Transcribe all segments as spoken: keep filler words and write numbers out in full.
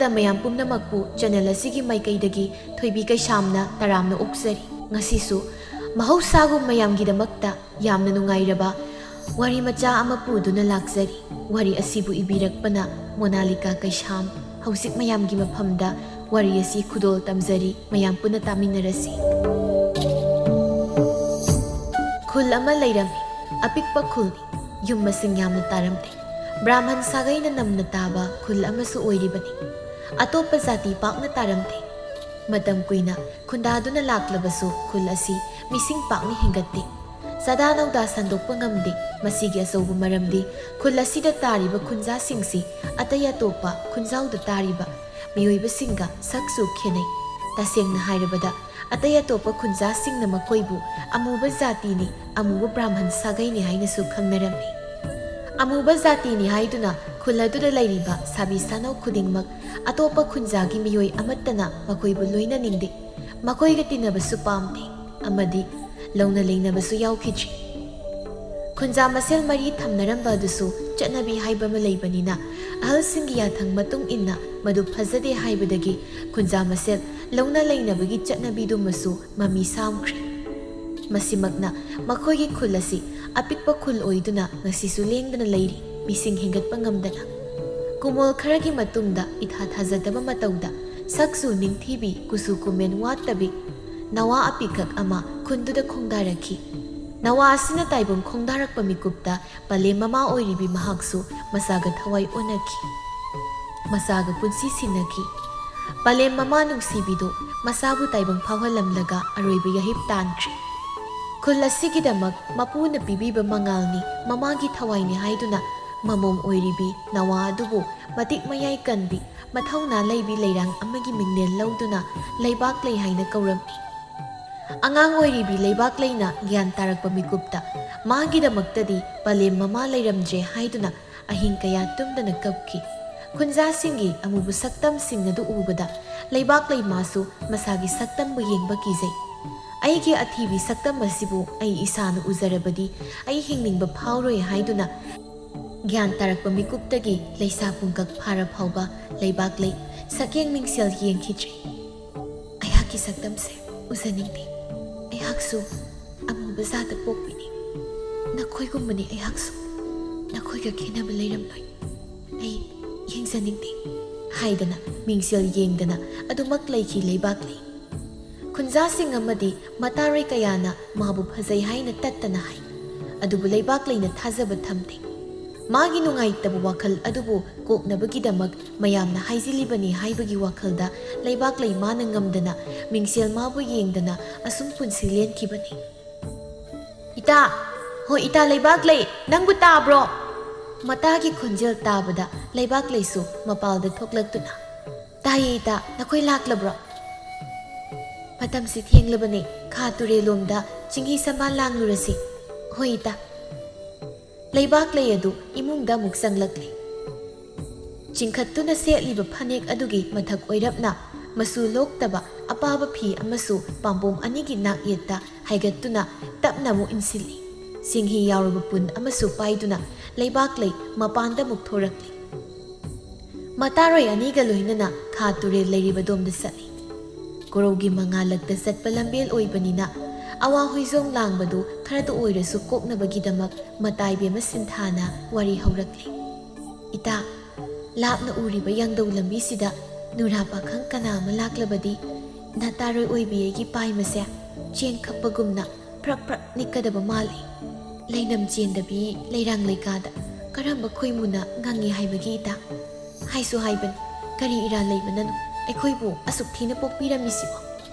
ꯃꯌꯥꯝ ꯄꯨꯝꯅꯃꯛꯄꯨ ꯆꯦꯅꯦꯜ ꯑꯁꯤꯒꯤ ꯃꯥꯏꯀꯩꯗꯒꯤ ꯊꯣꯏꯕꯤ ꯀꯩꯁꯥꯝꯅ ꯇꯔꯥꯝꯅ ꯑꯣꯛꯆꯔꯤ꯫ ꯉꯁꯤꯁꯨ ꯃꯍꯧꯁꯥꯒꯨꯝ ꯃꯌꯥꯝꯒꯤꯗꯃꯛꯇ ꯌꯥꯝꯅ ꯅꯨꯡꯉꯥꯏꯔꯕ ꯋꯥꯔꯤ ꯃꯆꯥ ꯑꯃ ꯄꯨꯗꯨꯅ ꯂꯥꯛꯆꯔꯤ꯫ ꯋꯥꯔꯤ ꯑꯁꯤꯕꯨ ꯏꯕꯤꯔꯛꯄꯅ ꯃꯣꯅꯥꯂꯤꯀꯥ ꯀꯩꯁꯥꯝ꯫ ꯍꯧꯖꯤꯛ ꯃꯌꯥꯝꯒꯤ ꯃꯐꯝꯗ ꯋꯥꯔꯤ ꯑꯁꯤ ꯈꯨꯗꯣꯜ ꯇꯝꯖꯔꯤ, ꯃꯌꯥꯝ ꯄꯨꯟꯅ ꯇꯥꯃꯤꯟꯅꯔꯁꯤ꯫ ꯈꯨꯜ ꯑꯃ ꯂꯩꯔꯝꯃꯤ꯫ ꯑꯄꯤꯛꯄ ꯈꯨꯜꯅꯤ꯫ ꯌꯨꯝ ꯃꯁꯤꯡ ꯌꯥꯝꯅ ꯇꯥꯔꯝꯗꯦ꯫ ꯕ꯭ꯔꯥꯍꯃꯟ ꯁꯥꯒꯩꯅ ꯅꯝꯅ ꯇꯥꯕ ꯈꯨꯜ ꯑꯃꯁꯨ ꯑꯣꯏꯔꯤꯕꯅꯤ꯫ ꯑꯇꯣꯞꯄ ꯖꯥꯇꯤ ꯄꯥꯛꯅ ꯇꯥꯔꯝꯗꯦ꯫ ꯃꯇꯝ ꯀꯨꯏꯅ ꯈꯨꯟꯗꯥꯗꯨꯅ ꯂꯥꯛꯂꯕꯁꯨ ꯈꯨꯜ ꯑꯁꯤ ꯃꯤꯁꯤꯡ ꯄꯥꯛꯅ ꯍꯦꯟꯒꯠꯇꯦ꯫ ꯆꯥꯗꯥ ꯅꯧꯗꯥ ꯁꯟꯗꯣꯛꯄ ꯉꯝꯗꯦ꯫ ꯃꯁꯤꯒꯤ ꯑꯆꯧꯕ ꯃꯔꯝꯗꯤ ꯈꯨꯜ ꯑꯁꯤꯗ ꯇꯥꯔꯤꯕ ꯈꯨꯟꯖꯥꯁꯤꯡꯁꯤ ꯑꯇꯩ ꯑꯇꯣꯞꯄ ꯈꯨꯟꯖꯥꯎꯗ ꯇꯥꯔꯤꯕ ꯃꯤꯑꯣꯏꯕꯁꯤꯡꯒ ꯁꯛꯁꯨ ꯈꯦꯠꯅꯩ꯫ ꯇꯁꯦꯡꯅ ꯍꯥꯏꯔꯕꯗ, ꯑꯇꯩ ꯑꯇꯣꯞꯄ ꯈꯨꯟꯖꯥꯁꯤꯡꯅ ꯃꯈꯣꯏꯕꯨ ꯑꯃꯨꯕ ꯖꯥꯇꯤꯅꯤ, ꯑꯃꯨꯕ ꯕ꯭ꯔꯥꯍꯃꯟ ꯁꯥꯒꯩꯅꯤ ꯍꯥꯏꯅꯁꯨ ꯈꯪꯅꯔꯝꯃꯤ꯫ ꯑꯃꯨꯕ ꯖꯥꯇꯤꯅꯤ ꯍꯥꯏꯗꯨꯅ ꯈꯨꯜ ꯑꯗꯨꯗ ꯂꯩꯔꯤꯕ ꯁꯥꯕꯤ ꯁꯥꯅꯧ ꯈꯨꯗꯤꯡꯃꯛ ꯑꯇꯣꯞꯄ ꯈꯨꯟꯖꯥꯒꯤ ꯃꯤꯑꯣꯏ ꯑꯃꯠꯇꯅ ꯃꯈꯣꯏꯕꯨ ꯂꯣꯏꯅꯅꯤꯡꯗꯦ꯫ ꯃꯈꯣꯏꯒ ꯇꯤꯟꯅꯕꯁꯨ ꯄꯥꯝꯗꯦ ꯑꯃꯗꯤ ꯂꯧꯅ ꯂꯩꯅꯕꯁꯨ ꯌꯥꯎꯈꯤꯗ꯭ꯔꯤ꯫ ꯈꯨꯟꯖꯥ ꯃꯁꯦꯜ ꯃꯔꯤ ꯊꯝꯅꯔꯝꯕ ꯑꯗꯨꯁꯨ ꯆꯠꯅꯕꯤ ꯍꯥꯏꯕ ꯑꯃ ꯂꯩꯕꯅꯤꯅ, ꯑꯍꯜꯁꯤꯡꯒꯤ ꯌꯥꯊꯪ ꯃꯇꯨꯡ ꯏꯟꯅ ꯃꯗꯨ ꯐꯖꯗꯦ ꯍꯥꯏꯕꯗꯒꯤ ꯈꯨꯟꯖꯥ ꯃꯁꯦꯜ ꯂꯧꯅ ꯂꯩꯅꯕꯒꯤ ꯆꯠꯅꯕꯤꯗꯨꯃꯁꯨ ꯃꯃꯤ ꯁꯥꯝꯈ꯭ꯔꯦ꯫ ꯃꯁꯤꯃꯛꯅ ꯃꯈꯣꯏꯒꯤ ꯈꯨꯜ ꯑꯁꯤ ꯑꯄꯤꯛꯄ ꯈꯨꯜ ꯑꯣꯏꯗꯨꯅ ꯉꯁꯤꯁꯨ ꯂꯦꯡꯗꯅ ꯂꯩꯔꯤ, ꯃꯤꯁꯤꯡ ꯍꯦꯟꯒꯠꯄ ꯉꯝꯗꯅ꯫ ꯀꯨꯃꯣꯜ ꯈꯔꯒꯤ ꯃꯇꯨꯡꯗ ꯏꯊꯥ ꯊꯥꯖꯗꯕ ꯃꯇꯧꯗ ꯁꯛꯁꯨ ꯅꯤꯡꯊꯤꯕꯤ, ꯀꯨꯆꯨ ꯀꯨꯃꯦꯟ ꯋꯥꯠꯇꯕꯤ ꯅꯋꯥ ꯑꯄꯤꯛꯈꯛ ꯑꯃ ꯈꯨꯟꯗꯨꯗ ꯈꯣꯡꯗꯥꯔꯛꯈꯤ꯫ ꯅꯋꯥ ꯑꯁꯤꯅ ꯇꯥꯏꯕꯪ ꯈꯣꯡꯗꯥꯔꯛꯄ ꯃꯤꯀꯨꯞꯇ ꯄꯂꯦꯝ ꯃꯃꯥ ꯑꯣꯏꯔꯤꯕꯤ ꯃꯍꯥꯛꯁꯨ ꯃꯆꯥꯒ ꯊꯋꯥꯏ ꯑꯣꯟꯅꯈꯤ꯫ ꯃꯆꯥꯒ ꯄꯨꯟꯁꯤ ꯁꯤꯟꯅꯈꯤ꯫ ꯄꯂꯦꯝ ꯃꯃꯥ ꯅꯨꯡꯁꯤꯕꯤꯗꯨ ꯃꯆꯥꯕꯨ ꯇꯥꯏꯕꯪ ꯐꯥꯎꯍꯜꯂꯝꯂꯒ ꯑꯔꯣꯏꯕ ꯌꯥꯍꯤꯞ ꯇꯥꯟꯈ꯭ꯔꯦ꯫ ꯈꯨꯜ ꯑꯁꯤꯒꯤꯗꯃꯛ ꯃꯄꯨꯅ ꯄꯤꯕꯤꯕ ꯃꯉꯥꯜꯅꯤ, ꯃꯃꯥꯒꯤ ꯊꯋꯥꯏꯅꯤ ꯍꯥꯏꯗꯨꯅ ꯃꯃꯣꯝ ꯑꯣꯏꯔꯤꯕꯤ ꯅꯋꯥ ꯑꯗꯨꯕꯨ ꯃꯇꯤꯛ ꯃꯌꯥꯏ ꯀꯟꯕꯤ, ꯃꯊꯧꯅꯥ ꯂꯩꯕꯤ ꯂꯩꯔꯥꯡ ꯑꯃꯒꯤ ꯃꯤꯡꯂꯦꯟ ꯂꯧꯗꯨꯅ ꯂꯩꯕꯥꯛ ꯂꯩ ꯍꯥꯏꯅ ꯀꯧꯔꯝꯃꯤ꯫ ꯑꯉꯥꯡ ꯑꯣꯏꯔꯤꯕꯤ ꯂꯩꯕꯥꯛ ꯂꯩꯅ ꯒ꯭ꯌꯥꯟ ꯇꯥꯔꯛꯄ ꯃꯤꯀꯨꯞꯇ ꯃꯥꯒꯤꯗꯃꯛꯇꯗꯤ ꯄꯂꯦꯝ ꯃꯃꯥ ꯂꯩꯔꯝꯗ꯭ꯔꯦ ꯍꯥꯏꯗꯨꯅ ꯑꯍꯤꯡ ꯀꯌꯥ ꯇꯨꯝꯗꯅ ꯀꯞꯈꯤ꯫ ꯈꯨꯟꯖꯥꯁꯤꯡꯒꯤ ꯑꯃꯨꯕ ꯁꯛꯇꯝꯁꯤꯡ ꯑꯗꯨ ꯎꯕꯗ ꯂꯩꯕꯥꯛ ꯂꯩꯃꯥꯁꯨ ꯃꯁꯥꯒꯤ ꯁꯛꯇꯝꯕꯨ ꯌꯦꯡꯕ ꯀꯤꯖꯩ꯫ "ꯑꯩꯒꯤ ꯑꯊꯤꯕꯤ ꯁꯛꯇꯝ ꯑꯁꯤꯕꯨ ꯑꯩ ꯏꯁꯥꯅ ꯎꯖꯔꯕꯗꯤ ꯑꯩ ꯍꯤꯡꯅꯤꯡꯕ ꯐꯥꯎꯔꯣꯏ" ꯍꯥꯏꯗꯨꯅ ꯒ꯭ꯌꯥꯟ ꯇꯥꯔꯛꯄ ꯃꯤꯀꯨꯞꯇꯒꯤ ꯂꯩꯁꯥ ꯄꯨꯡꯀꯛ ꯐꯥꯔ ꯐꯥꯎꯕ ꯂꯩꯕꯥꯛ ꯂꯩ, ꯁꯛꯌꯦꯡ ꯃꯤꯡꯁꯦꯜ ꯌꯦꯡꯈꯤꯗ꯭ꯔꯤ꯫ ꯑꯩꯍꯥꯛꯀꯤ ꯁꯛꯇꯝꯁꯦ ꯎꯖꯅꯤꯡꯗꯦ꯫ ꯑꯩꯍꯥꯛꯁꯨ ꯑꯃꯨꯕ ꯖꯥꯠꯇ ꯄꯣꯛꯄꯤꯅꯤ꯫ ꯅꯈꯣꯏꯒꯨꯝꯕꯅꯤ ꯑꯩꯍꯥꯛꯁꯨ꯫ ꯅꯈꯣꯏꯒ ꯈꯦꯠꯅꯕ ꯂꯩꯔꯝꯂꯣꯏ꯫ ꯑꯩ ꯌꯦꯡꯖꯅꯤꯡꯗꯦ ꯍꯥꯏꯗꯅ ꯃꯤꯡꯁꯦꯜ ꯌꯦꯡꯗꯅ ꯑꯗꯨꯃꯛ ꯂꯩꯈꯤ ꯂꯩꯕꯥꯛꯂꯩ꯫ ꯈꯨꯟꯖꯥꯁꯤꯡ ꯑꯃꯗꯤ ꯃꯇꯥꯔꯣꯏ ꯀꯌꯥꯅ ꯃꯥꯕꯨ ꯐꯖꯩ ꯍꯥꯏꯅ ꯇꯠꯇꯅ ꯍꯥꯏ꯫ ꯑꯗꯨꯕꯨ ꯂꯩꯕꯥꯛꯂꯩꯅ ꯊꯥꯖꯕ ꯊꯝꯗꯦ꯫ ꯃꯥꯒꯤ ꯅꯨꯡꯉꯥꯏꯇꯕ ꯋꯥꯈꯜ ꯑꯗꯨꯕꯨ ꯀꯣꯛꯅꯕꯒꯤꯗꯃꯛ ꯃꯌꯥꯝꯅ ꯍꯥꯏꯖꯤꯜꯂꯤꯕꯅꯤ ꯍꯥꯏꯕꯒꯤ ꯋꯥꯈꯜꯗ ꯂꯩꯕꯥꯛꯂꯩ ꯃꯥꯅ ꯉꯝꯗꯅ ꯃꯤꯡꯁꯦꯜ ꯃꯥꯕꯨ ꯌꯦꯡꯗꯅ ꯑꯁꯨꯝ ꯄꯨꯟꯁꯤ ꯂꯦꯟꯈꯤꯕꯅꯤ꯫ "ꯏꯇꯥ, ꯍꯣ ꯏꯇꯥ ꯂꯩꯕꯥꯛꯂꯩ, ꯅꯪꯕꯨ ꯇꯥꯕ꯭ꯔꯣ?" ꯃꯇꯥꯒꯤ ꯈꯣꯟꯖꯦꯜ ꯇꯥꯕꯗ ꯂꯩꯕꯥꯛꯂꯩꯁꯨ ꯃꯄꯥꯜꯗ ꯊꯣꯛꯂꯛꯇꯨꯅ, "ꯇꯥꯏꯌꯦ ꯏꯇꯥ, ꯅꯈꯣꯏ ꯂꯥꯛꯂꯕ꯭ꯔꯣ?" "ꯃꯇꯝꯁꯤ ꯊꯦꯡꯂꯕꯅꯦ, ꯈꯥ ꯇꯨꯔꯦꯜꯂꯣꯝꯗ ꯆꯤꯡꯍꯤ ꯁꯝꯕꯥꯜ ꯂꯥꯡꯂꯨꯔꯁꯤ꯫" "ꯍꯣꯏ ꯏꯇꯥ꯫" ꯂꯩꯕꯥꯛꯂꯩ ꯑꯗꯨ ꯏꯃꯨꯡꯗ ꯑꯃꯨꯛ ꯆꯪꯂꯛꯂꯦ꯫ ꯆꯤꯡꯈꯠꯇꯨꯅ ꯁꯦꯠꯂꯤꯕ ꯐꯅꯦꯛ ꯑꯗꯨꯒꯤ ꯃꯊꯛ ꯑꯣꯏꯔꯞꯅ ꯃꯆꯨ ꯂꯣꯛꯇꯕ ꯑꯄꯥꯕ ꯐꯤ ꯑꯃꯁꯨ ꯄꯥꯝꯕꯣꯝ ꯑꯅꯤꯒꯤ ꯅꯥꯛꯌꯦꯠꯇ ꯍꯥꯏꯒꯠꯇꯨꯅ ꯇꯞꯅ ꯑꯃꯨꯛ ꯏꯟꯁꯤꯜꯂꯤ꯫ ꯆꯤꯡꯍꯤ ꯌꯥꯎꯔꯕ ꯄꯨꯟ ꯑꯃꯁꯨ ꯄꯥꯏꯗꯨꯅ ꯂꯩꯕꯥꯛꯂꯩ ꯃꯄꯥꯟꯗ ꯑꯃꯨꯛ ꯊꯣꯔꯛꯂꯤ꯫ ꯃꯇꯥꯔꯣꯏ ꯑꯅꯤꯒ ꯂꯣꯏꯅꯅ ꯈꯥ ꯇꯨꯔꯦꯜ ꯂꯩꯔꯤꯕꯗꯣꯝꯗ ꯆꯠꯂꯤ꯫ ꯀꯣꯔꯧꯒꯤ ꯃꯉꯥꯜꯂꯛꯇ ꯆꯠꯄ ꯂꯝꯕꯦꯜ ꯑꯣꯏꯕꯅꯤꯅ ꯑꯋꯥ ꯍꯨꯏꯖꯣꯡ ꯂꯥꯡꯕꯗꯨ ꯈꯔꯇ ꯑꯣꯏꯔꯁꯨ ꯀꯣꯛꯅꯕꯒꯤꯗꯃꯛ ꯃꯇꯥꯏꯕꯦꯝꯃ ꯁꯤꯟꯊꯥꯅ ꯋꯥꯔꯤ ꯍꯧꯔꯛꯂꯤ꯫ "ꯏꯇꯥ, ꯂꯥꯞꯅ ꯎꯔꯤꯕ ꯌꯥꯡꯗꯧ ꯂꯝꯕꯤꯁꯤꯗ ꯅꯨꯔꯥ ꯄꯥꯈꯪ ꯀꯅꯥ ꯑꯃ ꯂꯥꯛꯂꯕꯗꯤ ꯅꯇꯥꯔꯣꯏ ꯑꯣꯏꯕꯤ ꯑꯩꯒꯤ ꯄꯥꯏꯃꯁꯦ ꯆꯦꯡ ꯈꯞꯄꯒꯨꯝꯅ ꯐ꯭ꯔꯛ ꯐ꯭ꯔꯛ ꯅꯤꯛꯀꯗꯕ ꯃꯥꯜꯂꯤ꯫ ꯂꯩꯅꯝ ꯆꯦꯟꯗꯕꯤ ꯂꯩꯔꯥꯡ ꯂꯩꯀꯥꯗ ꯀꯔꯝꯕ ꯈꯣꯏꯃꯨꯅ ꯉꯪꯉꯤ ꯍꯥꯏꯕꯒꯤ ꯏꯇꯥ? ꯍꯥꯏꯁꯨ ꯍꯥꯏꯕꯅꯤ, ꯀꯔꯤ ꯏꯔꯥꯜ ꯂꯩꯕꯅꯅꯣ ꯑꯩꯈꯣꯏꯕꯨ ꯑꯁꯨꯛ ꯊꯤꯅ ꯄꯣꯛꯄꯤꯔꯝꯃꯤꯁꯤꯕꯣ?"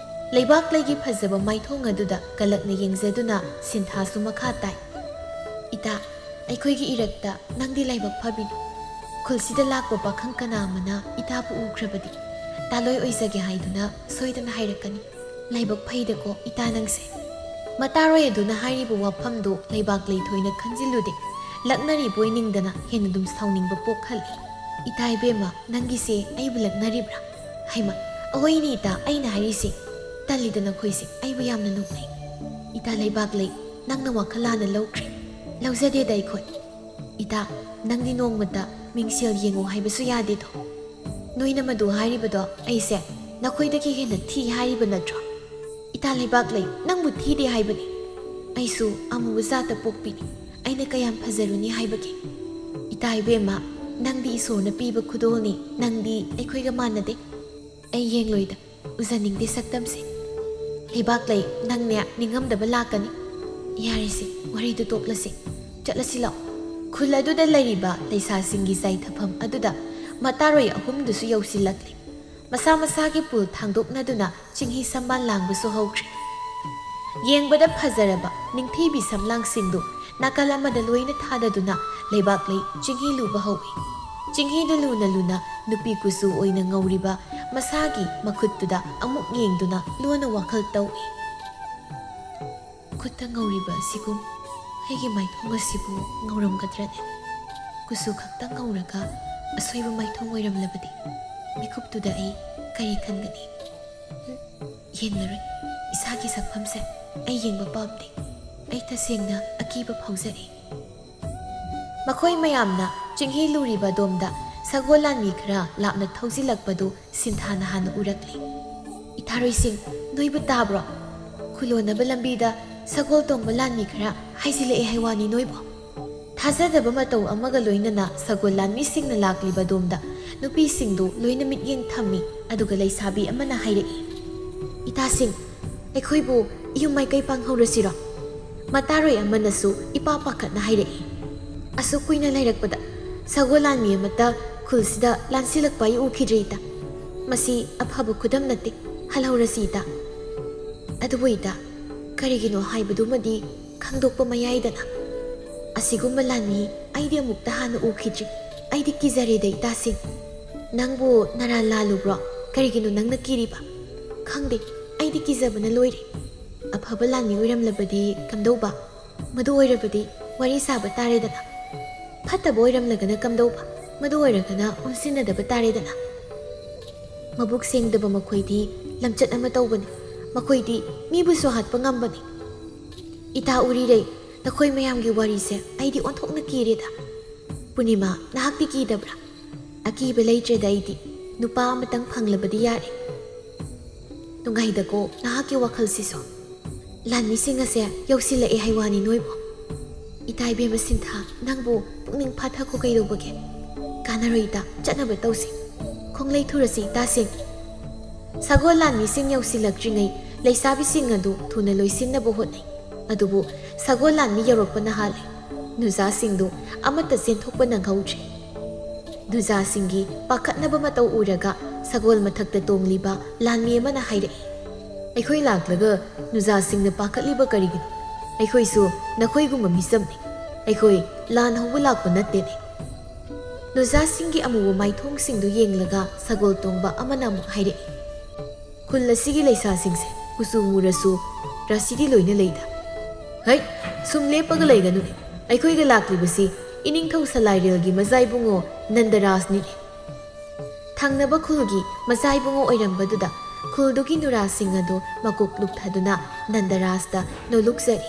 ꯂꯩꯕꯥꯛꯂꯩꯒꯤ ꯐꯖꯕ ꯃꯥꯏꯊꯣꯡ ꯑꯗꯨꯗ ꯀꯂꯛꯅ ꯌꯦꯡꯖꯗꯨꯅ ꯁꯤꯟꯊꯥꯁꯨ ꯃꯈꯥ ꯇꯥꯏ꯫ "ꯏꯇꯥ, ꯑꯩꯈꯣꯏꯒꯤ ꯏꯔꯛꯇ ꯅꯪꯗꯤ ꯂꯥꯏꯕꯛ ꯐꯕꯤꯅꯤ꯫ ꯈꯨꯜꯁꯤꯗ ꯂꯥꯛꯄ ꯄꯥꯈꯪ ꯀꯅꯥ ꯑꯃꯅ ꯏꯇꯥꯕꯨ ꯎꯈ꯭ꯔꯕꯗꯤ ꯇꯥꯂꯣꯏ ꯑꯣꯏꯖꯒꯦ ꯍꯥꯏꯗꯨꯅ ꯁꯣꯏꯗꯅ ꯍꯥꯏꯔꯛꯀꯅꯤ꯫ ꯂꯥꯏꯕꯛ ꯐꯩꯗꯀꯣ ꯏꯇꯥ ꯅꯪꯁꯦ꯫" ꯃꯇꯥꯔꯣꯏ ꯑꯗꯨꯅ ꯍꯥꯏꯔꯤꯕ ꯋꯥꯐꯝꯗꯨ ꯂꯩꯕꯥꯛꯂꯩ ꯊꯣꯏꯅ ꯈꯟꯖꯤꯜꯂꯨꯗꯦ꯫ ꯂꯛꯅꯔꯤꯕꯣꯏ ꯅꯤꯡꯗꯅ ꯍꯦꯟꯅ ꯑꯗꯨꯝ ꯁꯥꯎꯅꯤꯡꯕ ꯄꯣꯛꯍꯜꯂꯤ꯫ "ꯏꯇꯥ ꯏꯕꯦꯝꯃ, ꯅꯪꯒꯤꯁꯦ ꯑꯩꯕꯨ ꯂꯛꯅꯔꯤꯕ꯭ꯔꯥ? ꯍꯩꯃ, ꯑꯍꯣꯏꯅꯦ ꯏꯇꯥ, ꯑꯩꯅ ꯍꯥꯏꯔꯤꯁꯦ꯫ ꯇꯜꯂꯤꯗ ꯅꯈꯣꯏꯁꯦ, ꯑꯩꯕꯨ ꯌꯥꯝꯅ ꯅꯣꯛꯅꯩ꯫ ꯏꯇꯥ ꯂꯩꯕꯥꯛꯂꯩ, ꯅꯪꯅ ꯋꯥꯈꯜ ꯂꯥꯟꯅ ꯂꯧꯈ꯭ꯔꯦ꯫ ꯂꯧꯖꯗꯦꯗ ꯑꯩꯈꯣꯏ꯫ ꯏꯇꯥ, ꯅꯪꯗꯤ ꯅꯣꯡꯃꯇ ꯃꯤꯡꯁꯦꯜ ꯌꯦꯡꯉꯨ ꯍꯥꯏꯕꯁꯨ ꯌꯥꯗꯦꯗꯣ꯫ ꯅꯣꯏꯅ ꯃꯗꯨ ꯍꯥꯏꯔꯤꯕꯗꯣ ꯑꯩꯁꯦ ꯅꯈꯣꯏꯗꯒꯤ ꯍꯦꯟꯅ ꯊꯤ ꯍꯥꯏꯔꯤꯕ ꯅꯠꯇ꯭ꯔꯣ? ꯏꯇꯥ ꯂꯩꯕꯥꯛꯂꯩ, ꯅꯪꯕꯨ ꯊꯤꯗꯦ ꯍꯥꯏꯕꯅꯤ꯫ ꯑꯩꯁꯨ ꯑꯃꯨꯕ ꯖꯥꯠꯇ ꯄꯣꯛꯄꯤꯅꯤ꯫ ꯑꯩꯅ ꯀꯌꯥꯝ ꯐꯖꯔꯨꯅꯤ ꯍꯥꯏꯕꯒꯦ? ꯏꯇꯥ ꯏꯕꯦꯝꯃ, ꯅꯪꯗꯤ ꯏꯁꯣꯔꯅ ꯄꯤꯕ ꯈꯨꯗꯣꯜꯅꯤ꯫ ꯅꯪꯗꯤ ꯑꯩꯈꯣꯏꯒ ꯃꯥꯟꯅꯗꯦ꯫ ꯑꯩ ꯌꯦꯡꯂꯣꯏꯗ, ꯎꯖꯅꯤꯡꯗꯦ ꯁꯛꯇꯝꯁꯦ꯫ ꯂꯩꯕꯥꯛꯂꯩ, ꯅꯪꯅꯦ ꯅꯤꯡꯉꯝꯗꯕ ꯂꯥꯛꯀꯅꯤ꯫ ꯌꯥꯔꯦꯁꯦ, ꯋꯥꯔꯤꯗꯨ ꯇꯣꯛꯂꯁꯦ꯫ ꯆꯠꯂꯁꯤ ꯂꯥꯛꯑꯣ꯫ ꯈꯨꯜ ꯑꯗꯨꯗ ꯂꯩꯔꯤꯕ ꯂꯩꯁꯥꯁꯤꯡꯒꯤ ꯆꯥꯏꯊꯐꯝ ꯑꯗꯨꯗ ꯃꯇꯥꯔꯣꯏ ꯑꯍꯨꯝꯗꯨꯁꯨ ꯌꯧꯁꯤꯜꯂꯛꯂꯦ꯫ ꯃꯁꯥ ꯃꯁꯥꯒꯤ ꯄꯨꯜ ꯊꯥꯡꯗꯣꯛꯅꯗꯨꯅ ꯆꯤꯡꯍꯤ ꯁꯝꯕꯥꯜ ꯂꯥꯡꯕꯁꯨ ꯍꯧꯈ꯭ꯔꯦ꯫ ꯌꯦꯡꯕꯗ ꯐꯖꯔꯕ ꯅꯤꯡꯊꯤꯕꯤ ꯁꯝꯂꯥꯡꯁꯤꯡꯗꯨ ꯅꯥꯀꯜ ꯑꯃꯗ ꯂꯣꯏꯅ ꯊꯥꯗꯗꯨꯅ ꯂꯩꯕꯥꯛꯂꯩ ꯆꯤꯡꯍꯤ ꯂꯨꯕ ꯍꯧꯏ꯫ ꯆꯤꯡꯍꯤꯗꯨ ꯂꯨꯅ ꯂꯨꯅ ꯅꯨꯄꯤ ꯀꯨꯆꯨ ꯑꯣꯏꯅ ꯉꯧꯔꯤꯕ ꯃꯁꯥꯒꯤ ꯃꯈꯨꯠꯇꯨꯗ ꯑꯃꯨꯛ ꯌꯦꯡꯗꯨꯅ ꯂꯣꯟꯅ ꯋꯥꯈꯜ ꯇꯧꯏ꯫ ꯈꯨꯠꯇ ꯉꯧꯔꯤꯕ ꯑꯁꯤꯕꯨ ꯑꯩꯒꯤ ꯃꯥꯏꯊꯣꯡ ꯑꯁꯤꯕꯨ ꯉꯧꯔꯝꯒꯗ꯭ꯔꯅꯦ? ꯀꯨꯆꯨ ꯈꯛꯇ ꯉꯧꯔꯒ ꯑꯁꯣꯏꯕ ꯃꯥꯏꯊꯣꯡ ꯑꯣꯏꯔꯝꯂꯕꯗꯤ ꯃꯤꯀꯨꯞꯇꯨꯗ ꯑꯩ ꯀꯔꯤ ꯈꯟꯒꯅꯤ? ꯍꯨꯝ, ꯌꯦꯡꯂꯔꯣꯏ꯫ ꯏꯁꯥꯒꯤ ꯁꯛꯐꯝꯁꯦ ꯑꯩ ꯌꯦꯡꯕ ꯄꯥꯝꯗꯦ꯫ ꯑꯩ ꯇꯁꯦꯡꯅ ꯑꯀꯤꯕ ꯐꯥꯎꯖꯔꯦ꯫ ꯃꯈꯣꯏ ꯃꯌꯥꯝꯅ ꯆꯤꯡꯍꯤ ꯂꯨꯔꯤꯕ ꯑꯗꯣꯝꯗ ꯁꯒꯣꯜ ꯂꯥꯟꯃꯤ ꯈꯔ ꯂꯥꯞꯅ ꯊꯧꯖꯤꯜꯂꯛꯄꯗꯨ ꯁꯤꯟꯊꯥꯅ ꯍꯥꯟꯅ ꯎꯔꯛꯂꯤ꯫ "ꯏꯇꯥꯔꯣꯏꯁꯤꯡ, ꯅꯣꯏꯕꯨ ꯇꯥꯕ꯭ꯔꯣ? ꯈꯨꯂꯣꯟꯅꯕ ꯂꯝꯕꯤꯗ ꯁꯒꯣꯜ ꯇꯣꯡꯕ ꯂꯥꯟꯃꯤ ꯈꯔ ꯍꯥꯏꯖꯤꯜꯂꯛꯑꯦ ꯍꯥꯏ ꯋꯥꯅꯤ ꯅꯣꯏꯕꯨ?" ꯊꯥꯖꯗꯕ ꯃꯇꯧ ꯑꯃꯒ ꯂꯣꯏꯅꯅ ꯁꯒꯣꯜ ꯂꯥꯟꯃꯤꯁꯤꯡꯅ ꯂꯥꯛꯂꯤꯕ ꯑꯗꯣꯝꯗ ꯅꯨꯄꯤꯁꯤꯡꯗꯨ ꯂꯣꯏꯅ ꯃꯤꯠꯌꯦꯡ ꯊꯝꯃꯤ꯫ ꯑꯗꯨꯒ ꯂꯩꯁꯥꯕꯤ ꯑꯃꯅ ꯍꯥꯏꯔꯛꯏ, "ꯏꯇꯥꯁꯤꯡ, ꯑꯩꯈꯣꯏꯕꯨ ꯏꯌꯨꯝ ꯃꯥꯏꯀꯩ ꯄꯥꯡꯍꯧꯔꯁꯤꯔꯣ?" ꯃꯇꯥꯔꯣꯏ ꯑꯃꯅꯁꯨ ꯏꯄꯥ ꯄꯥꯈꯠꯅ ꯍꯥꯏꯔꯛꯏ, "ꯑꯁꯨꯛ ꯀꯨꯏꯅ ꯂꯩꯔꯛꯄꯗ ꯁꯒꯣꯜ ꯂꯥꯟꯃꯤ ꯑꯃꯠꯇ ꯈꯨꯜꯁꯤꯗ ꯂꯥꯟꯁꯤꯜꯂꯛꯄ ꯑꯩ ꯎꯈꯤꯗ꯭ꯔꯤ ꯏꯇꯥ꯫ ꯃꯁꯤ ꯑꯐꯕ ꯈꯨꯗꯝ ꯅꯠꯇꯦ, ꯍꯜꯍꯧꯔꯁꯤ ꯏꯇꯥ꯫ ꯑꯗꯨꯕꯨ ꯏꯇꯥ, ꯀꯔꯤꯒꯤꯅꯣ ꯍꯥꯏꯕꯗꯨꯃꯗꯤ ꯈꯪꯗꯣꯛꯄ ꯃꯌꯥꯏꯗꯅ꯫ ꯑꯁꯤꯒꯨꯝꯕ ꯂꯥꯟꯃꯤ ꯑꯩꯗꯤ ꯑꯃꯨꯛꯇ ꯍꯥꯟꯅ ꯎꯈꯤꯗ꯭ꯔꯤ꯫ ꯑꯩꯗꯤ ꯀꯤꯖꯔꯦꯗ ꯏꯇꯥꯁꯤꯡ꯫ ꯅꯪꯕꯨ ꯅꯔꯥꯜ ꯂꯥꯜꯂꯨꯕ꯭ꯔꯣ? ꯀꯔꯤꯒꯤꯅꯣ ꯅꯪꯅ ꯀꯤꯔꯤꯕ?" "ꯈꯪꯗꯦ, ꯑꯩꯗꯤ ꯀꯤꯖꯕꯅ ꯂꯣꯏꯔꯦ꯫ ꯑꯐꯕ ꯂꯥꯟꯃꯤ ꯑꯣꯏꯔꯝꯂꯕꯗꯤ ꯀꯝꯗꯧꯕ? ꯃꯗꯨ ꯑꯣꯏꯔꯕꯗꯤ ꯋꯥꯔꯤ ꯁꯥꯕ ꯇꯥꯔꯦꯗꯅ꯫ ꯐꯠꯇꯕ ꯑꯣꯏꯔꯝꯂꯒꯅ ꯀꯝꯗꯧꯕ? ꯃꯗꯨ ꯑꯣꯏꯔꯒꯅ ꯑꯣꯟꯁꯤꯟꯅꯗꯕ ꯇꯥꯔꯦꯗꯅ꯫ ꯃꯕꯨꯛ ꯁꯦꯡꯗꯕ ꯃꯈꯣꯏꯗꯤ ꯂꯝꯆꯠ ꯑꯃ ꯇꯧꯕꯅꯤ꯫ ꯃꯈꯣꯏꯗꯤ ꯃꯤꯕꯨꯁꯨ ꯍꯥꯠꯄ ꯉꯝꯕꯅꯤ꯫ ꯏꯇꯥ ꯎꯔꯤꯔꯩ, ꯅꯈꯣꯏ ꯃꯌꯥꯝꯒꯤ ꯋꯥꯔꯤꯁꯦ ꯑꯩꯗꯤ ꯑꯣꯟꯊꯣꯛꯅ ꯀꯤꯔꯦꯗ꯫ ꯄꯨꯔꯅꯤꯃꯥ, ꯅꯍꯥꯛꯇꯤ ꯀꯤꯗꯕ꯭ꯔꯥ?" "ꯑꯀꯤꯕ ꯂꯩꯇ꯭ꯔꯦꯗ ꯑꯩꯗꯤ꯫ ꯅꯨꯄꯥ ꯑꯃꯇꯪ ꯐꯪꯂꯕꯗꯤ ꯌꯥꯔꯦ꯫ ꯅꯨꯡꯉꯥꯏꯗꯀꯣ ꯅꯍꯥꯛꯀꯤ ꯋꯥꯈꯜꯁꯤꯁꯨ꯫ ꯂꯥꯟꯃꯤꯁꯤꯡ ꯑꯁꯦ ꯌꯧꯁꯤꯜꯂꯛꯑꯦ ꯍꯥꯏ ꯋꯥꯅꯤ ꯅꯣꯏꯕꯨ꯫ ꯏꯇꯥ ꯏꯕꯦꯝꯃ ꯁꯤꯟꯊꯥ, ꯅꯪꯕꯨ ꯄꯨꯛꯅꯤꯡ ꯐꯥꯊꯈꯣ ꯀꯩꯗꯧꯕꯒꯦ? ꯀꯥꯟꯅꯔꯣꯏ ꯏꯇꯥ, ꯆꯠꯅꯕ ꯇꯧꯁꯤ꯫ ꯈꯣꯡꯂꯩ ꯊꯨꯔꯁꯤ ꯏꯇꯥꯁꯤꯡ꯫ ꯁꯒꯣꯜ ꯂꯥꯟꯃꯤꯁꯤꯡ ꯌꯧꯁꯤꯜꯂꯛꯇ꯭ꯔꯤꯉꯩ ꯂꯩꯁꯥꯕꯤꯁꯤꯡ ꯑꯗꯨ ꯊꯨꯅ ꯂꯣꯏꯁꯤꯟꯅꯕ ꯍꯣꯠꯅꯩ꯫ ꯑꯗꯨꯕꯨ ꯁꯒꯣꯜ ꯂꯥꯟꯃꯤ ꯌꯧꯔꯛꯄꯅ ꯍꯥꯜꯂꯦ꯫ ꯅꯨꯖꯥꯁꯤꯡꯗꯨ ꯑꯃꯠꯇ ꯆꯦꯟꯊꯣꯛꯄ ꯅꯪꯍꯧꯗ꯭ꯔꯦ꯫ ꯅꯨꯖꯥꯁꯤꯡꯒꯤ ꯄꯥꯈꯠꯅꯕ ꯃꯇꯧ ꯎꯔꯒ ꯁꯒꯣꯜ ꯃꯊꯛꯇ ꯇꯣꯡꯂꯤꯕ ꯂꯥꯟꯃꯤ ꯑꯃꯅ ꯍꯥꯏꯔꯛꯏ, "ꯑꯩꯈꯣꯏ ꯂꯥꯛꯂꯒ ꯅꯨꯖꯥꯁꯤꯡꯅ ꯄꯥꯈꯠꯂꯤꯕ ꯀꯔꯤꯒꯤꯅꯣ? ꯑꯩꯈꯣꯏꯁꯨ ꯅꯈꯣꯏꯒꯨꯝꯕ ꯃꯤꯁꯛꯅꯤ꯫ ꯑꯩꯈꯣꯏ ꯂꯥꯟ ꯍꯧꯕ ꯂꯥꯛꯄ ꯅꯠꯇꯦꯅꯦ꯫" ꯅꯨꯖꯥꯁꯤꯡꯒꯤ ꯑꯃꯨꯕ ꯃꯥꯏꯊꯣꯡꯁꯤꯡꯗꯨ ꯌꯦꯡꯂꯒ ꯁꯒꯣꯜ ꯇꯣꯡꯕ ꯑꯃꯅ ꯑꯃꯨꯛ ꯍꯥꯏꯔꯛꯏ, "ꯈꯨꯜ ꯑꯁꯤꯒꯤ ꯂꯩꯁꯥꯁꯤꯡꯁꯦ ꯀꯨꯆꯨ ꯃꯨꯔꯁꯨ ꯔꯥꯁꯤꯗꯤ ꯂꯣꯏꯅ ꯂꯩꯗ꯫" "ꯍꯩ, ꯁꯨꯝ ꯂꯦꯞꯄꯒ ꯂꯩꯒꯅꯨꯅꯦ꯫ ꯑꯩꯈꯣꯏꯒ ꯂꯥꯛꯂꯤꯕꯁꯤ ꯏꯅꯤꯡꯊꯧ ꯁꯂꯥꯏꯔꯦꯜꯒꯤ ꯃꯖꯥꯏꯕꯨꯡꯉꯣ ꯅꯟꯗꯔꯥꯖꯅꯤꯅꯦ꯫" ꯊꯪꯅꯕ ꯈꯨꯜꯒꯤ ꯃꯖꯥꯏꯕꯨꯡꯉꯣ ꯑꯣꯏꯔꯝꯕꯗꯨꯗ ꯈꯨꯜꯗꯨꯒꯤ ꯅꯨꯔꯥꯁꯤꯡ ꯑꯗꯨ ꯃꯀꯣꯛ ꯂꯨꯞꯊꯗꯨꯅ ꯅꯟꯗꯔꯥꯖꯇ ꯅꯣꯂꯨꯛꯆꯔꯤ꯫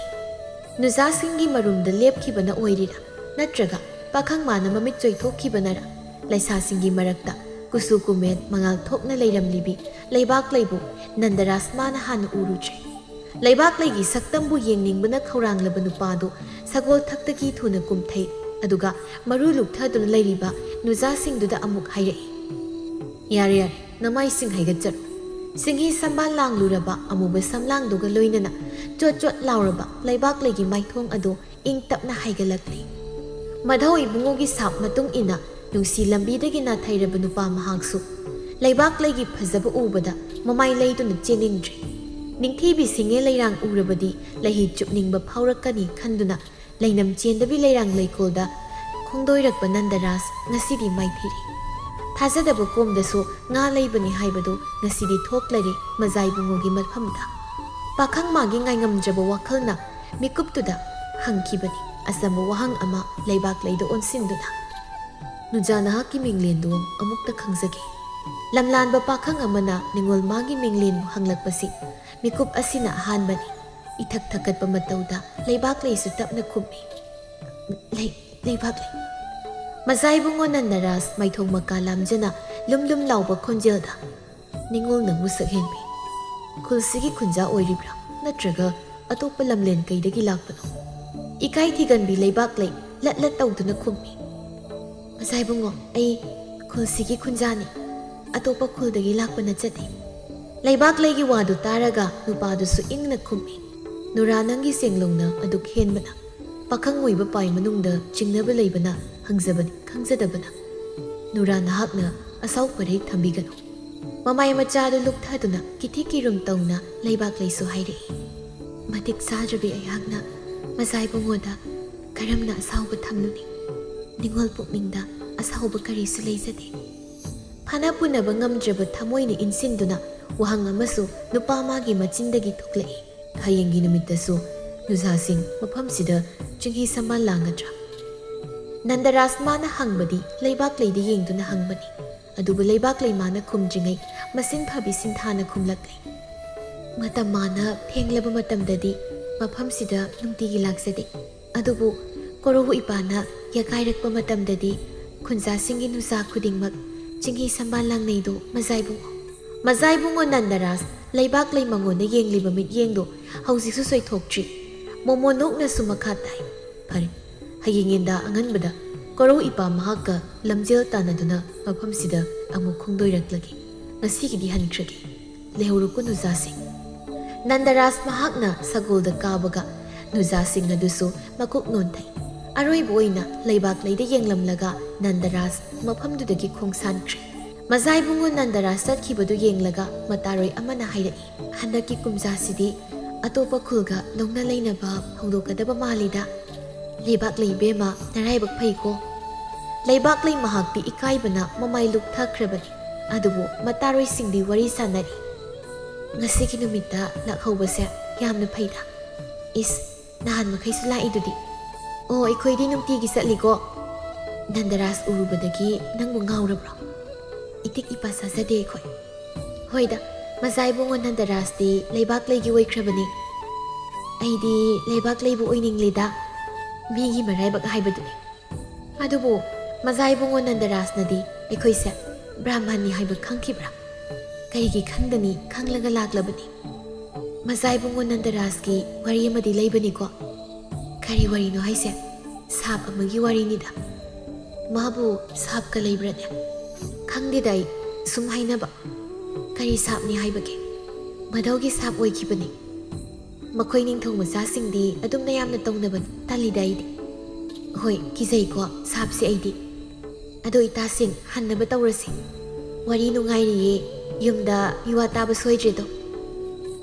ꯅꯨꯖꯥꯁꯤꯡꯒꯤ ꯃꯔꯨꯝꯗ ꯂꯦꯞꯈꯤꯕꯅ ꯑꯣꯏꯔꯤꯔꯥ, ꯅꯠꯇ꯭ꯔꯒ ꯄꯥꯈꯪ ꯃꯥꯅ ꯃꯃꯤꯠ ꯆꯣꯏꯊꯣꯛꯈꯤꯕꯅꯔꯥ, ꯂꯩꯁꯥꯁꯤꯡꯒꯤ ꯃꯔꯛꯇ ꯀꯨꯆꯨ ꯀꯨꯃꯦꯟ ꯃꯉꯥꯜ ꯊꯣꯛꯅ ꯂꯩꯔꯝꯂꯤꯕꯤ ꯂꯩꯕꯥꯛꯂꯩꯕꯨ ꯅꯟꯗꯔꯥꯖ ꯃꯥꯅ ꯍꯥꯟꯅ ꯎꯔꯨꯗ꯭ꯔꯦ꯫ ꯂꯩꯕꯥꯛꯂꯩꯒꯤ ꯁꯛꯇꯝꯕꯨ ꯌꯦꯡꯅꯤꯡꯕꯅ ꯈꯧꯔꯥꯡꯂꯕ ꯅꯨꯄꯥꯗꯨ ꯁꯒꯣꯜ ꯊꯛꯇꯒꯤ ꯊꯨꯅ ꯀꯨꯝꯊꯩ꯫ ꯑꯗꯨꯒ ꯃꯔꯨ ꯂꯨꯛꯊꯗꯨꯅ ꯂꯩꯔꯤꯕ ꯅꯨꯖꯥꯁꯤꯡꯗꯨꯗ ꯑꯃꯨꯛ ꯍꯥꯏꯔꯛꯏ, "ꯌꯥꯔꯦ, ꯌꯥꯔꯦ, ꯅꯃꯥꯏꯁꯤꯡ ꯍꯥꯏꯒꯠꯆꯔꯣ꯫" ꯁꯤꯡꯍꯤ ꯁꯝꯕꯥꯜ ꯂꯥꯡꯂꯨꯔꯕ ꯑꯃꯨꯕ ꯁꯝꯂꯥꯡꯗꯨꯒ ꯂꯣꯏꯅꯅ ꯆꯣꯠ ꯆꯣꯠ ꯂꯥꯎꯔꯕ ꯂꯩꯕꯥꯛꯂꯩꯒꯤ ꯃꯥꯏꯊꯣꯡ ꯑꯗꯨ ꯏꯪ ꯇꯞꯅ ꯍꯥꯏꯒꯠꯂꯛꯂꯤ꯫ ꯃꯙꯧ ꯏꯕꯨꯡꯉꯣꯒꯤ ꯁꯥꯞ ꯃꯇꯨꯡ ꯏꯟꯅ ꯅꯨꯡꯁꯤ ꯂꯝꯕꯤꯗꯒꯤ ꯅꯥꯊꯩꯔꯕ ꯅꯨꯄꯥ ꯃꯍꯥꯛꯁꯨ ꯂꯩꯕꯥꯛꯂꯩꯒꯤ ꯐꯖꯕ ꯎꯕꯗ ꯃꯃꯥꯏ ꯂꯩꯗꯨꯅ ꯆꯦꯟꯅꯤꯡꯗ꯭ꯔꯦ꯫ ꯅꯤꯡꯊꯤꯕꯤ ꯁꯤꯡꯍꯦ ꯂꯩꯔꯥꯡ ꯎꯔꯕꯗꯤ ꯂꯩꯍꯤ ꯆꯨꯞꯅꯤꯡꯕ ꯐꯥꯎꯔꯛꯀꯅꯤ ꯈꯟꯗꯨꯅ ꯂꯩꯅꯝ ꯆꯦꯟꯗꯕꯤ ꯂꯩꯔꯥꯡ ꯂꯩꯀꯣꯜꯗ ꯈꯣꯡꯗꯣꯏꯔꯛꯄ ꯅꯟꯗꯔꯥꯖ ꯉꯁꯤꯗꯤ ꯃꯥꯏꯊꯤꯔꯦ꯫ ꯊꯥꯖꯗꯕ ꯀꯣꯝꯗꯁꯨ ꯉꯥ ꯂꯩꯕꯅꯤ ꯍꯥꯏꯕꯗꯨ ꯉꯁꯤꯗꯤ ꯊꯣꯛꯂꯔꯦ ꯃꯖꯥꯏꯕꯨꯡꯉꯣꯒꯤ ꯃꯐꯝꯗ꯫ ꯄꯥꯈꯪ ꯃꯥꯒꯤ ꯉꯥꯏꯉꯝꯗ꯭ꯔꯕ ꯋꯥꯈꯜꯅ ꯃꯤꯀꯨꯞꯇꯨꯗ ꯍꯪꯈꯤꯕꯅꯤ ꯑꯆꯝꯕ ꯋꯥꯍꯪ ꯑꯃ ꯂꯩꯕꯥꯛꯂꯩꯗ ꯑꯣꯟꯁꯤꯟꯗꯨꯅ꯫ "ꯅꯨꯖꯥ, ꯅꯍꯥꯛꯀꯤ ꯃꯤꯡꯂꯦꯟꯗꯨ ꯑꯃꯨꯛꯇ ꯈꯪꯖꯒꯦ꯫" ꯂꯝꯂꯥꯟꯕ ꯄꯥꯈꯪ ꯑꯃꯅ ꯅꯤꯉꯣꯜ ꯃꯥꯒꯤ ꯃꯤꯡꯂꯦꯟꯕꯨ ꯍꯪꯂꯛꯄꯁꯤ ꯃꯤꯀꯨꯞ ꯑꯁꯤꯅ ꯑꯍꯥꯟꯕꯅꯤ꯫ ꯏꯊꯛ ꯊꯛꯀꯠꯄ ꯃꯇꯧꯗ ꯂꯩꯕꯥꯛꯂꯩꯁꯨ ꯇꯞꯅ ꯈꯨꯝꯃꯤ, "ꯂꯩ, ꯂꯩꯕꯥꯛꯂꯩ꯫" ꯃꯖꯥꯏꯕꯨꯡꯉꯣ ꯅꯟꯗꯔꯥꯖ ꯃꯥꯏꯊꯣꯡ ꯃꯀꯥ ꯂꯥꯝꯖꯅ ꯂꯨꯝ ꯂꯨꯝ ꯂꯥꯎꯕ ꯈꯣꯟꯖꯦꯜꯗ ꯅꯤꯉꯣꯜꯅ ꯃꯨꯁꯛ ꯍꯦꯟꯕꯤ꯫ "ꯈꯨꯜꯁꯤꯒꯤ ꯈꯨꯟꯖꯥ ꯑꯣꯏꯔꯤꯕ꯭ꯔꯥ, ꯅꯠꯇ꯭ꯔꯒ ꯑꯇꯣꯞꯄ ꯂꯝꯂꯦꯟ ꯀꯩꯗꯒꯤ ꯂꯥꯛꯄꯅꯣ?" ꯏꯀꯥꯏ ꯊꯤꯒꯟꯕꯤ ꯂꯩꯕꯥꯛꯂꯩ ꯂꯠ ꯂꯠ ꯇꯧꯗꯨꯅ ꯈꯨꯝꯃꯤ꯫ "ꯃꯖꯥ ꯏꯕꯨꯡꯉꯣ, ꯑꯩ ꯈꯨꯜꯁꯤꯒꯤ ꯈꯨꯟꯖꯥꯅꯤ꯫ ꯑꯇꯣꯞꯄ ꯈꯨꯜꯗꯒꯤ ꯂꯥꯛꯄ ꯅꯠꯆꯗꯦ꯫" ꯂꯩꯕꯥꯛꯂꯩꯒꯤ ꯋꯥꯗꯨ ꯇꯥꯔꯒ ꯅꯨꯄꯥꯗꯨꯁꯨ ꯏꯪꯅ ꯈꯨꯝꯃꯤ꯫ "ꯅꯨꯔꯥ, ꯅꯪꯒꯤ ꯁꯦꯡꯂꯧꯅ ꯑꯗꯨꯛ ꯍꯦꯟꯕꯅ ꯄꯥꯈꯪ ꯑꯣꯏꯕ ꯄꯥꯏ ꯃꯅꯨꯡꯗ ꯆꯤꯡꯅꯕ ꯂꯩꯕꯅ ꯍꯪꯖꯕꯅꯤ, ꯈꯪꯖꯗꯕꯅ꯫ ꯅꯨꯔꯥ, ꯅꯍꯥꯛꯅ ꯑꯁꯥꯎ ꯄꯔꯩ ꯊꯝꯕꯤꯒꯅꯨ꯫" ꯃꯃꯥꯏ ꯃꯆꯥꯗꯨ ꯂꯨꯛꯊꯗꯨꯅ ꯀꯤꯊꯤ ꯀꯤꯔꯨꯝ ꯇꯧꯅ ꯂꯩꯕꯥꯛꯂꯩꯁꯨ ꯍꯥꯏꯔꯛꯏ꯫ "ꯃꯇꯤꯛ ꯆꯥꯗ꯭ꯔꯕꯤ ꯑꯩꯍꯥꯛꯅ ꯃꯖꯥ ꯏꯕꯨꯡꯉꯣꯗ ꯀꯔꯝꯅ ꯑꯁꯥꯎꯕ ꯊꯝꯂꯨꯅꯤ? ꯅꯤꯉꯣꯜ ꯄꯨꯛꯅꯤꯡꯗ ꯑꯁꯥꯎꯕ ꯀꯔꯤꯁꯨ ꯂꯩꯖꯗꯦ꯫" ꯐꯥꯅ ꯄꯨꯅꯕ ꯉꯝꯗ꯭ꯔꯕ ꯊꯃꯣꯏꯅ ꯏꯟꯁꯤꯟꯗꯨꯅ ꯋꯥꯍꯪ ꯑꯃꯁꯨ ꯅꯨꯄꯥ ꯃꯥꯒꯤ ꯃꯆꯤꯟꯗꯒꯤ ꯊꯣꯛꯂꯛꯏ꯫ ꯍꯌꯦꯡꯒꯤ ꯅꯨꯃꯤꯠꯇꯁꯨ ꯅꯨꯖꯥꯁꯤꯡ ꯃꯐꯝꯁꯤꯗ ꯆꯤꯡꯍꯤ ꯁꯝꯕꯥꯜ ꯂꯥꯡꯒꯗ꯭ꯔꯥ? ꯅꯟꯗꯔꯥꯖ ꯃꯥꯅ ꯍꯪꯕꯗꯤ ꯂꯩꯕꯥꯛꯂꯩꯗ ꯌꯦꯡꯗꯨꯅ ꯍꯪꯕꯅꯤ꯫ ꯑꯗꯨꯕꯨ ꯂꯩꯕꯥꯛꯂꯩ ꯃꯥꯅ ꯈꯨꯝꯗ꯭ꯔꯤꯉꯩ ꯃꯁꯤꯟ ꯐꯕꯤ ꯁꯤꯟꯊꯥꯅ ꯈꯨꯝꯂꯛꯂꯤ꯫ "ꯃꯇꯝ ꯃꯥꯅ ꯊꯦꯡꯂꯕ ꯃꯇꯝꯗꯗꯤ ꯃꯐꯝꯁꯤꯗ ꯅꯨꯡꯇꯤꯒꯤ ꯂꯥꯛꯆꯗꯦ꯫ ꯑꯗꯨꯕꯨ ꯀꯣꯔꯧ ꯏꯄꯥꯅ ꯌꯥꯀꯥꯏꯔꯛꯄ ꯃꯇꯝꯗꯗꯤ ꯈꯨꯟꯖꯥꯁꯤꯡꯒꯤ ꯅꯨꯖꯥ ꯈꯨꯗꯤꯡꯃꯛ ꯆꯤꯡꯍꯤ ꯁꯝꯕꯥꯜ ꯂꯥꯡꯅꯩꯗꯣ ꯃꯖꯥ ꯏꯕꯨꯡꯉꯣ꯫" ꯃꯖꯥ ꯏꯕꯨꯡꯉꯣ ꯅꯟꯗꯔꯥꯖ ꯂꯩꯕꯥꯛꯂꯩ ꯃꯉꯣꯟꯗ ꯌꯦꯡꯂꯤꯕ ꯃꯤꯠꯌꯦꯡꯗꯣ ꯍꯧꯖꯤꯛꯁꯨ ꯁꯣꯏꯊꯣꯛꯇ꯭ꯔꯤ꯫ ꯃꯣꯃꯣꯟ ꯅꯣꯛꯅꯁꯨ ꯃꯈꯥ ꯇꯥꯏ꯫ "ꯐꯔꯦ, ꯍꯌꯦꯡ ꯌꯦꯟꯗꯥ ꯑꯉꯟꯕꯗ ꯀꯣꯔꯧ ꯏꯄꯥ ꯃꯍꯥꯛꯀ ꯂꯝꯖꯦꯜ ꯇꯥꯟꯅꯗꯨꯅ ꯃꯐꯝꯁꯤꯗ ꯑꯃꯨꯛ ꯈꯣꯡꯗꯣꯏꯔꯛꯂꯒꯦ꯫ ꯉꯁꯤꯒꯤꯗꯤ ꯍꯟꯈ꯭ꯔꯒꯦ꯫ ꯂꯩꯍꯧꯔꯣꯀꯣ ꯅꯨꯖꯥꯁꯤꯡ꯫" ꯅꯟꯗꯔꯥꯖ ꯃꯍꯥꯛꯅ ꯁꯒꯣꯜꯗ ꯀꯥꯕꯒ ꯅꯨꯖꯥꯁꯤꯡ ꯑꯗꯨꯁꯨ ꯃꯀꯣꯛ ꯅꯣꯟꯊꯩ꯫ ꯑꯔꯣꯏꯕ ꯑꯣꯏꯅ ꯂꯩꯕꯥꯛꯂꯩꯗ ꯌꯦꯡꯂꯝꯂꯒ ꯅꯟꯗꯔꯥꯖ ꯃꯐꯝꯗꯨꯗꯒꯤ ꯈꯣꯡꯁꯥꯟꯈ꯭ꯔꯦ꯫ ꯃꯖꯥ ꯏꯕꯨꯡꯉꯣ ꯅꯟꯗꯔꯥꯖ ꯆꯠꯈꯤꯕꯗꯨ ꯌꯦꯡꯂꯒ ꯃꯇꯥꯔꯣꯏ ꯑꯃꯅ ꯍꯥꯏꯔꯛꯏ, "ꯍꯟꯗꯛꯀꯤ ꯀꯨꯝꯖꯥꯁꯤꯗꯤ ꯑꯇꯣꯞꯄ ꯈꯨꯜꯒ ꯂꯧꯅ ꯂꯩꯅꯕ ꯍꯧꯗꯣꯛꯀꯗꯕ ꯃꯥꯜꯂꯤꯗ꯫ ꯂꯩꯕꯥꯛꯂꯩ ꯏꯕꯦꯝꯃ, ꯅꯔꯥꯏꯕꯛ ꯐꯩꯀꯣ꯫" ꯂꯩꯕꯥꯛꯂꯩ ꯃꯍꯥꯛꯇꯤ ꯏꯀꯥꯏꯕꯅ ꯃꯃꯥꯏ ꯂꯨꯞꯊꯈ꯭ꯔꯕꯅꯤ꯫ ꯑꯗꯨꯕꯨ ꯃꯇꯥꯔꯣꯏꯁꯤꯡꯗꯤ ꯋꯥꯔꯤ ꯁꯥꯟꯅꯔꯤ꯫ "ꯉꯁꯤꯒꯤ ꯅꯨꯃꯤꯠꯇ ꯂꯥꯛꯍꯧꯕꯁꯦ ꯌꯥꯝꯅ ꯐꯩꯗ꯫ ꯏꯁ, ꯅꯍꯥꯟ ꯃꯈꯩꯁꯨ ꯂꯥꯛꯏꯗꯨꯗꯤ꯫" "ꯑꯣ, ꯑꯩꯈꯣꯏꯗꯤ ꯅꯨꯡꯇꯤꯒꯤ ꯆꯠꯂꯤꯀꯣ꯫" "ꯅꯟꯗꯔꯥꯖ ꯎꯔꯨꯕꯗꯒꯤ ꯅꯪꯕꯨ ꯉꯥꯎꯔꯕ꯭ꯔꯣ?" "ꯏꯇꯤꯛ ꯏꯄꯥ ꯆꯥꯖꯗꯦ ꯑꯩꯈꯣꯏ꯫" "ꯍꯣꯏꯗ, ꯃꯖꯥ ꯏꯕꯨꯡꯉꯣ ꯅꯟꯗꯔꯥꯖꯇꯤ ꯂꯩꯕꯥꯛꯂꯩꯒꯤ ꯑꯣꯏꯈ꯭ꯔꯕꯅꯤ꯫ ꯑꯩꯗꯤ ꯂꯩꯕꯥꯛꯂꯩꯕꯨ ꯑꯣꯏꯅꯤꯡꯂꯤꯗ, ꯃꯤꯒꯤ ꯃꯔꯥꯏꯕꯛ ꯍꯥꯏꯕꯗꯨꯅꯤ꯫ ꯑꯗꯨꯕꯨ ꯃꯖꯥ ꯏꯕꯨꯡꯉꯣ ꯅꯟꯗꯔꯥꯖꯅꯗꯤ ꯑꯩꯈꯣꯏꯁꯦ ꯕ꯭ꯔꯥꯍꯃꯟꯅꯤ ꯍꯥꯏꯕ ꯈꯪꯈꯤꯕ꯭ꯔꯥ? ꯀꯔꯤꯒꯤ ꯈꯪꯗꯅꯤ, ꯈꯪꯂꯒ ꯂꯥꯛꯂꯕꯅꯤ꯫ ꯃꯖꯥ ꯏꯕꯨꯡꯉꯣ ꯅꯟꯗꯔꯥꯖꯀꯤ ꯋꯥꯔꯤ ꯑꯃꯗꯤ ꯂꯩꯕꯅꯤꯀꯣ꯫ ꯀꯔꯤ ꯋꯥꯔꯤꯅꯣ ꯍꯥꯏꯁꯦ? ꯁꯥꯞ ꯑꯃꯒꯤ ꯋꯥꯔꯤꯅꯤꯗ꯫ ꯃꯥꯕꯨ ꯁꯥꯞꯀ ꯂꯩꯕ꯭ꯔꯅꯦ? ꯈꯪꯗꯦꯗ ꯑꯩ, ꯁꯨꯝ ꯍꯥꯏꯅꯕ꯫ ꯀꯔꯤ ꯁꯥꯞꯅꯤ ꯍꯥꯏꯕꯒꯦ? ꯃꯙꯧꯒꯤ ꯁꯥꯞ ꯑꯣꯏꯈꯤꯕꯅꯤ꯫ ꯃꯈꯣꯏ ꯅꯤꯡꯊꯧ ꯃꯆꯥꯁꯤꯡꯗꯤ ꯑꯗꯨꯝꯅ ꯌꯥꯝꯅ ꯇꯧꯅꯕꯅꯤ꯫ ꯇꯜꯂꯤꯗ ꯑꯩꯗꯤ꯫ ꯍꯣꯏ, ꯀꯤꯖꯩꯀꯣ ꯁꯥꯞꯁꯦ ꯑꯩꯗꯤ꯫ ꯑꯗꯣ ꯏꯇꯥꯁꯤꯡ, ꯍꯟꯅꯕ ꯇꯧꯔꯁꯤ꯫ ꯋꯥꯔꯤ ꯅꯨꯡꯉꯥꯏꯔꯤꯌꯦ꯫ ꯌꯨꯝꯗ ꯃꯤꯋꯥ ꯇꯥꯕ ꯁꯣꯏꯗ꯭ꯔꯦꯗꯣ꯫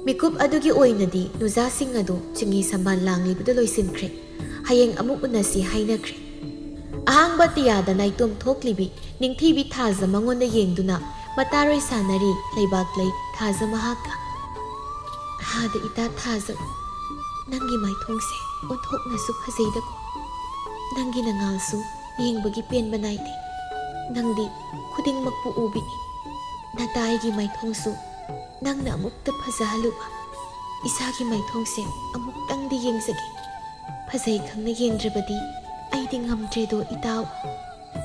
ꯃꯤꯀꯨꯞ ꯑꯗꯨꯒꯤ ꯑꯣꯏꯅꯗꯤ ꯅꯨꯖꯥꯁꯤꯡ ꯑꯗꯨ ꯆꯤꯡꯍꯤ ꯁꯝꯕꯥꯜ ꯂꯥꯡꯂꯤꯕꯗ ꯂꯣꯏꯁꯤꯟꯈ꯭ꯔꯦ꯫ ꯍꯌꯦꯡ ꯑꯃꯨꯛ ꯎꯅꯁꯤ ꯍꯥꯏꯅꯈ꯭ꯔꯦ꯫ ꯑꯍꯥꯡꯕ ꯑꯇꯤꯌꯥꯗ ꯅꯥꯏꯇꯣꯝ ꯊꯣꯛꯂꯤꯕꯤ ꯅꯤꯡꯊꯤꯕꯤ ꯊꯥꯖ ꯃꯉꯣꯟꯗ ꯌꯦꯡꯗꯨꯅ ꯃꯇꯥꯔꯣꯏ ꯁꯥꯟꯅꯔꯤ ꯂꯩꯕꯥꯛꯂꯩ ꯊꯥꯖ ꯃꯍꯥꯛꯀ꯫ ꯍꯥꯗ ꯏꯇꯥ ꯊꯥꯖ, ꯅꯪꯒꯤ ꯃꯥꯏꯊꯣꯡꯁꯦ ꯑꯣꯟꯊꯣꯛꯅꯁꯨ ꯐꯖꯩꯗꯀꯣ꯫ ꯅꯪꯒꯤ ꯅꯉꯥꯜꯁꯨ ꯌꯦꯡꯕꯒꯤ ꯄꯦꯟꯕ ꯅꯥꯏꯗꯦ꯫ ꯅꯪꯗꯤ ꯈꯨꯗꯤꯡꯃꯛꯄꯨ ꯎꯕꯤꯅꯤ꯫ ꯅꯇꯥ ꯑꯩꯒꯤ ꯃꯥꯏꯊꯣꯡꯁꯨ ꯅꯪꯅ ꯑꯃꯨꯛꯇ ꯐꯖꯍꯜꯂꯨꯕ꯫ ꯏꯁꯥꯒꯤ ꯃꯥꯏꯊꯣꯡꯁꯦ ꯑꯃꯨꯛꯇꯪꯗꯤ ꯌꯦꯡꯖꯒꯦ꯫ ꯐꯖꯩ ꯈꯪꯅ ꯌꯦꯡꯗ꯭ꯔꯕꯗꯤ ꯑꯩꯗꯤ ꯉꯝꯗ꯭ꯔꯦꯗꯣ ꯏꯇꯥꯎ꯫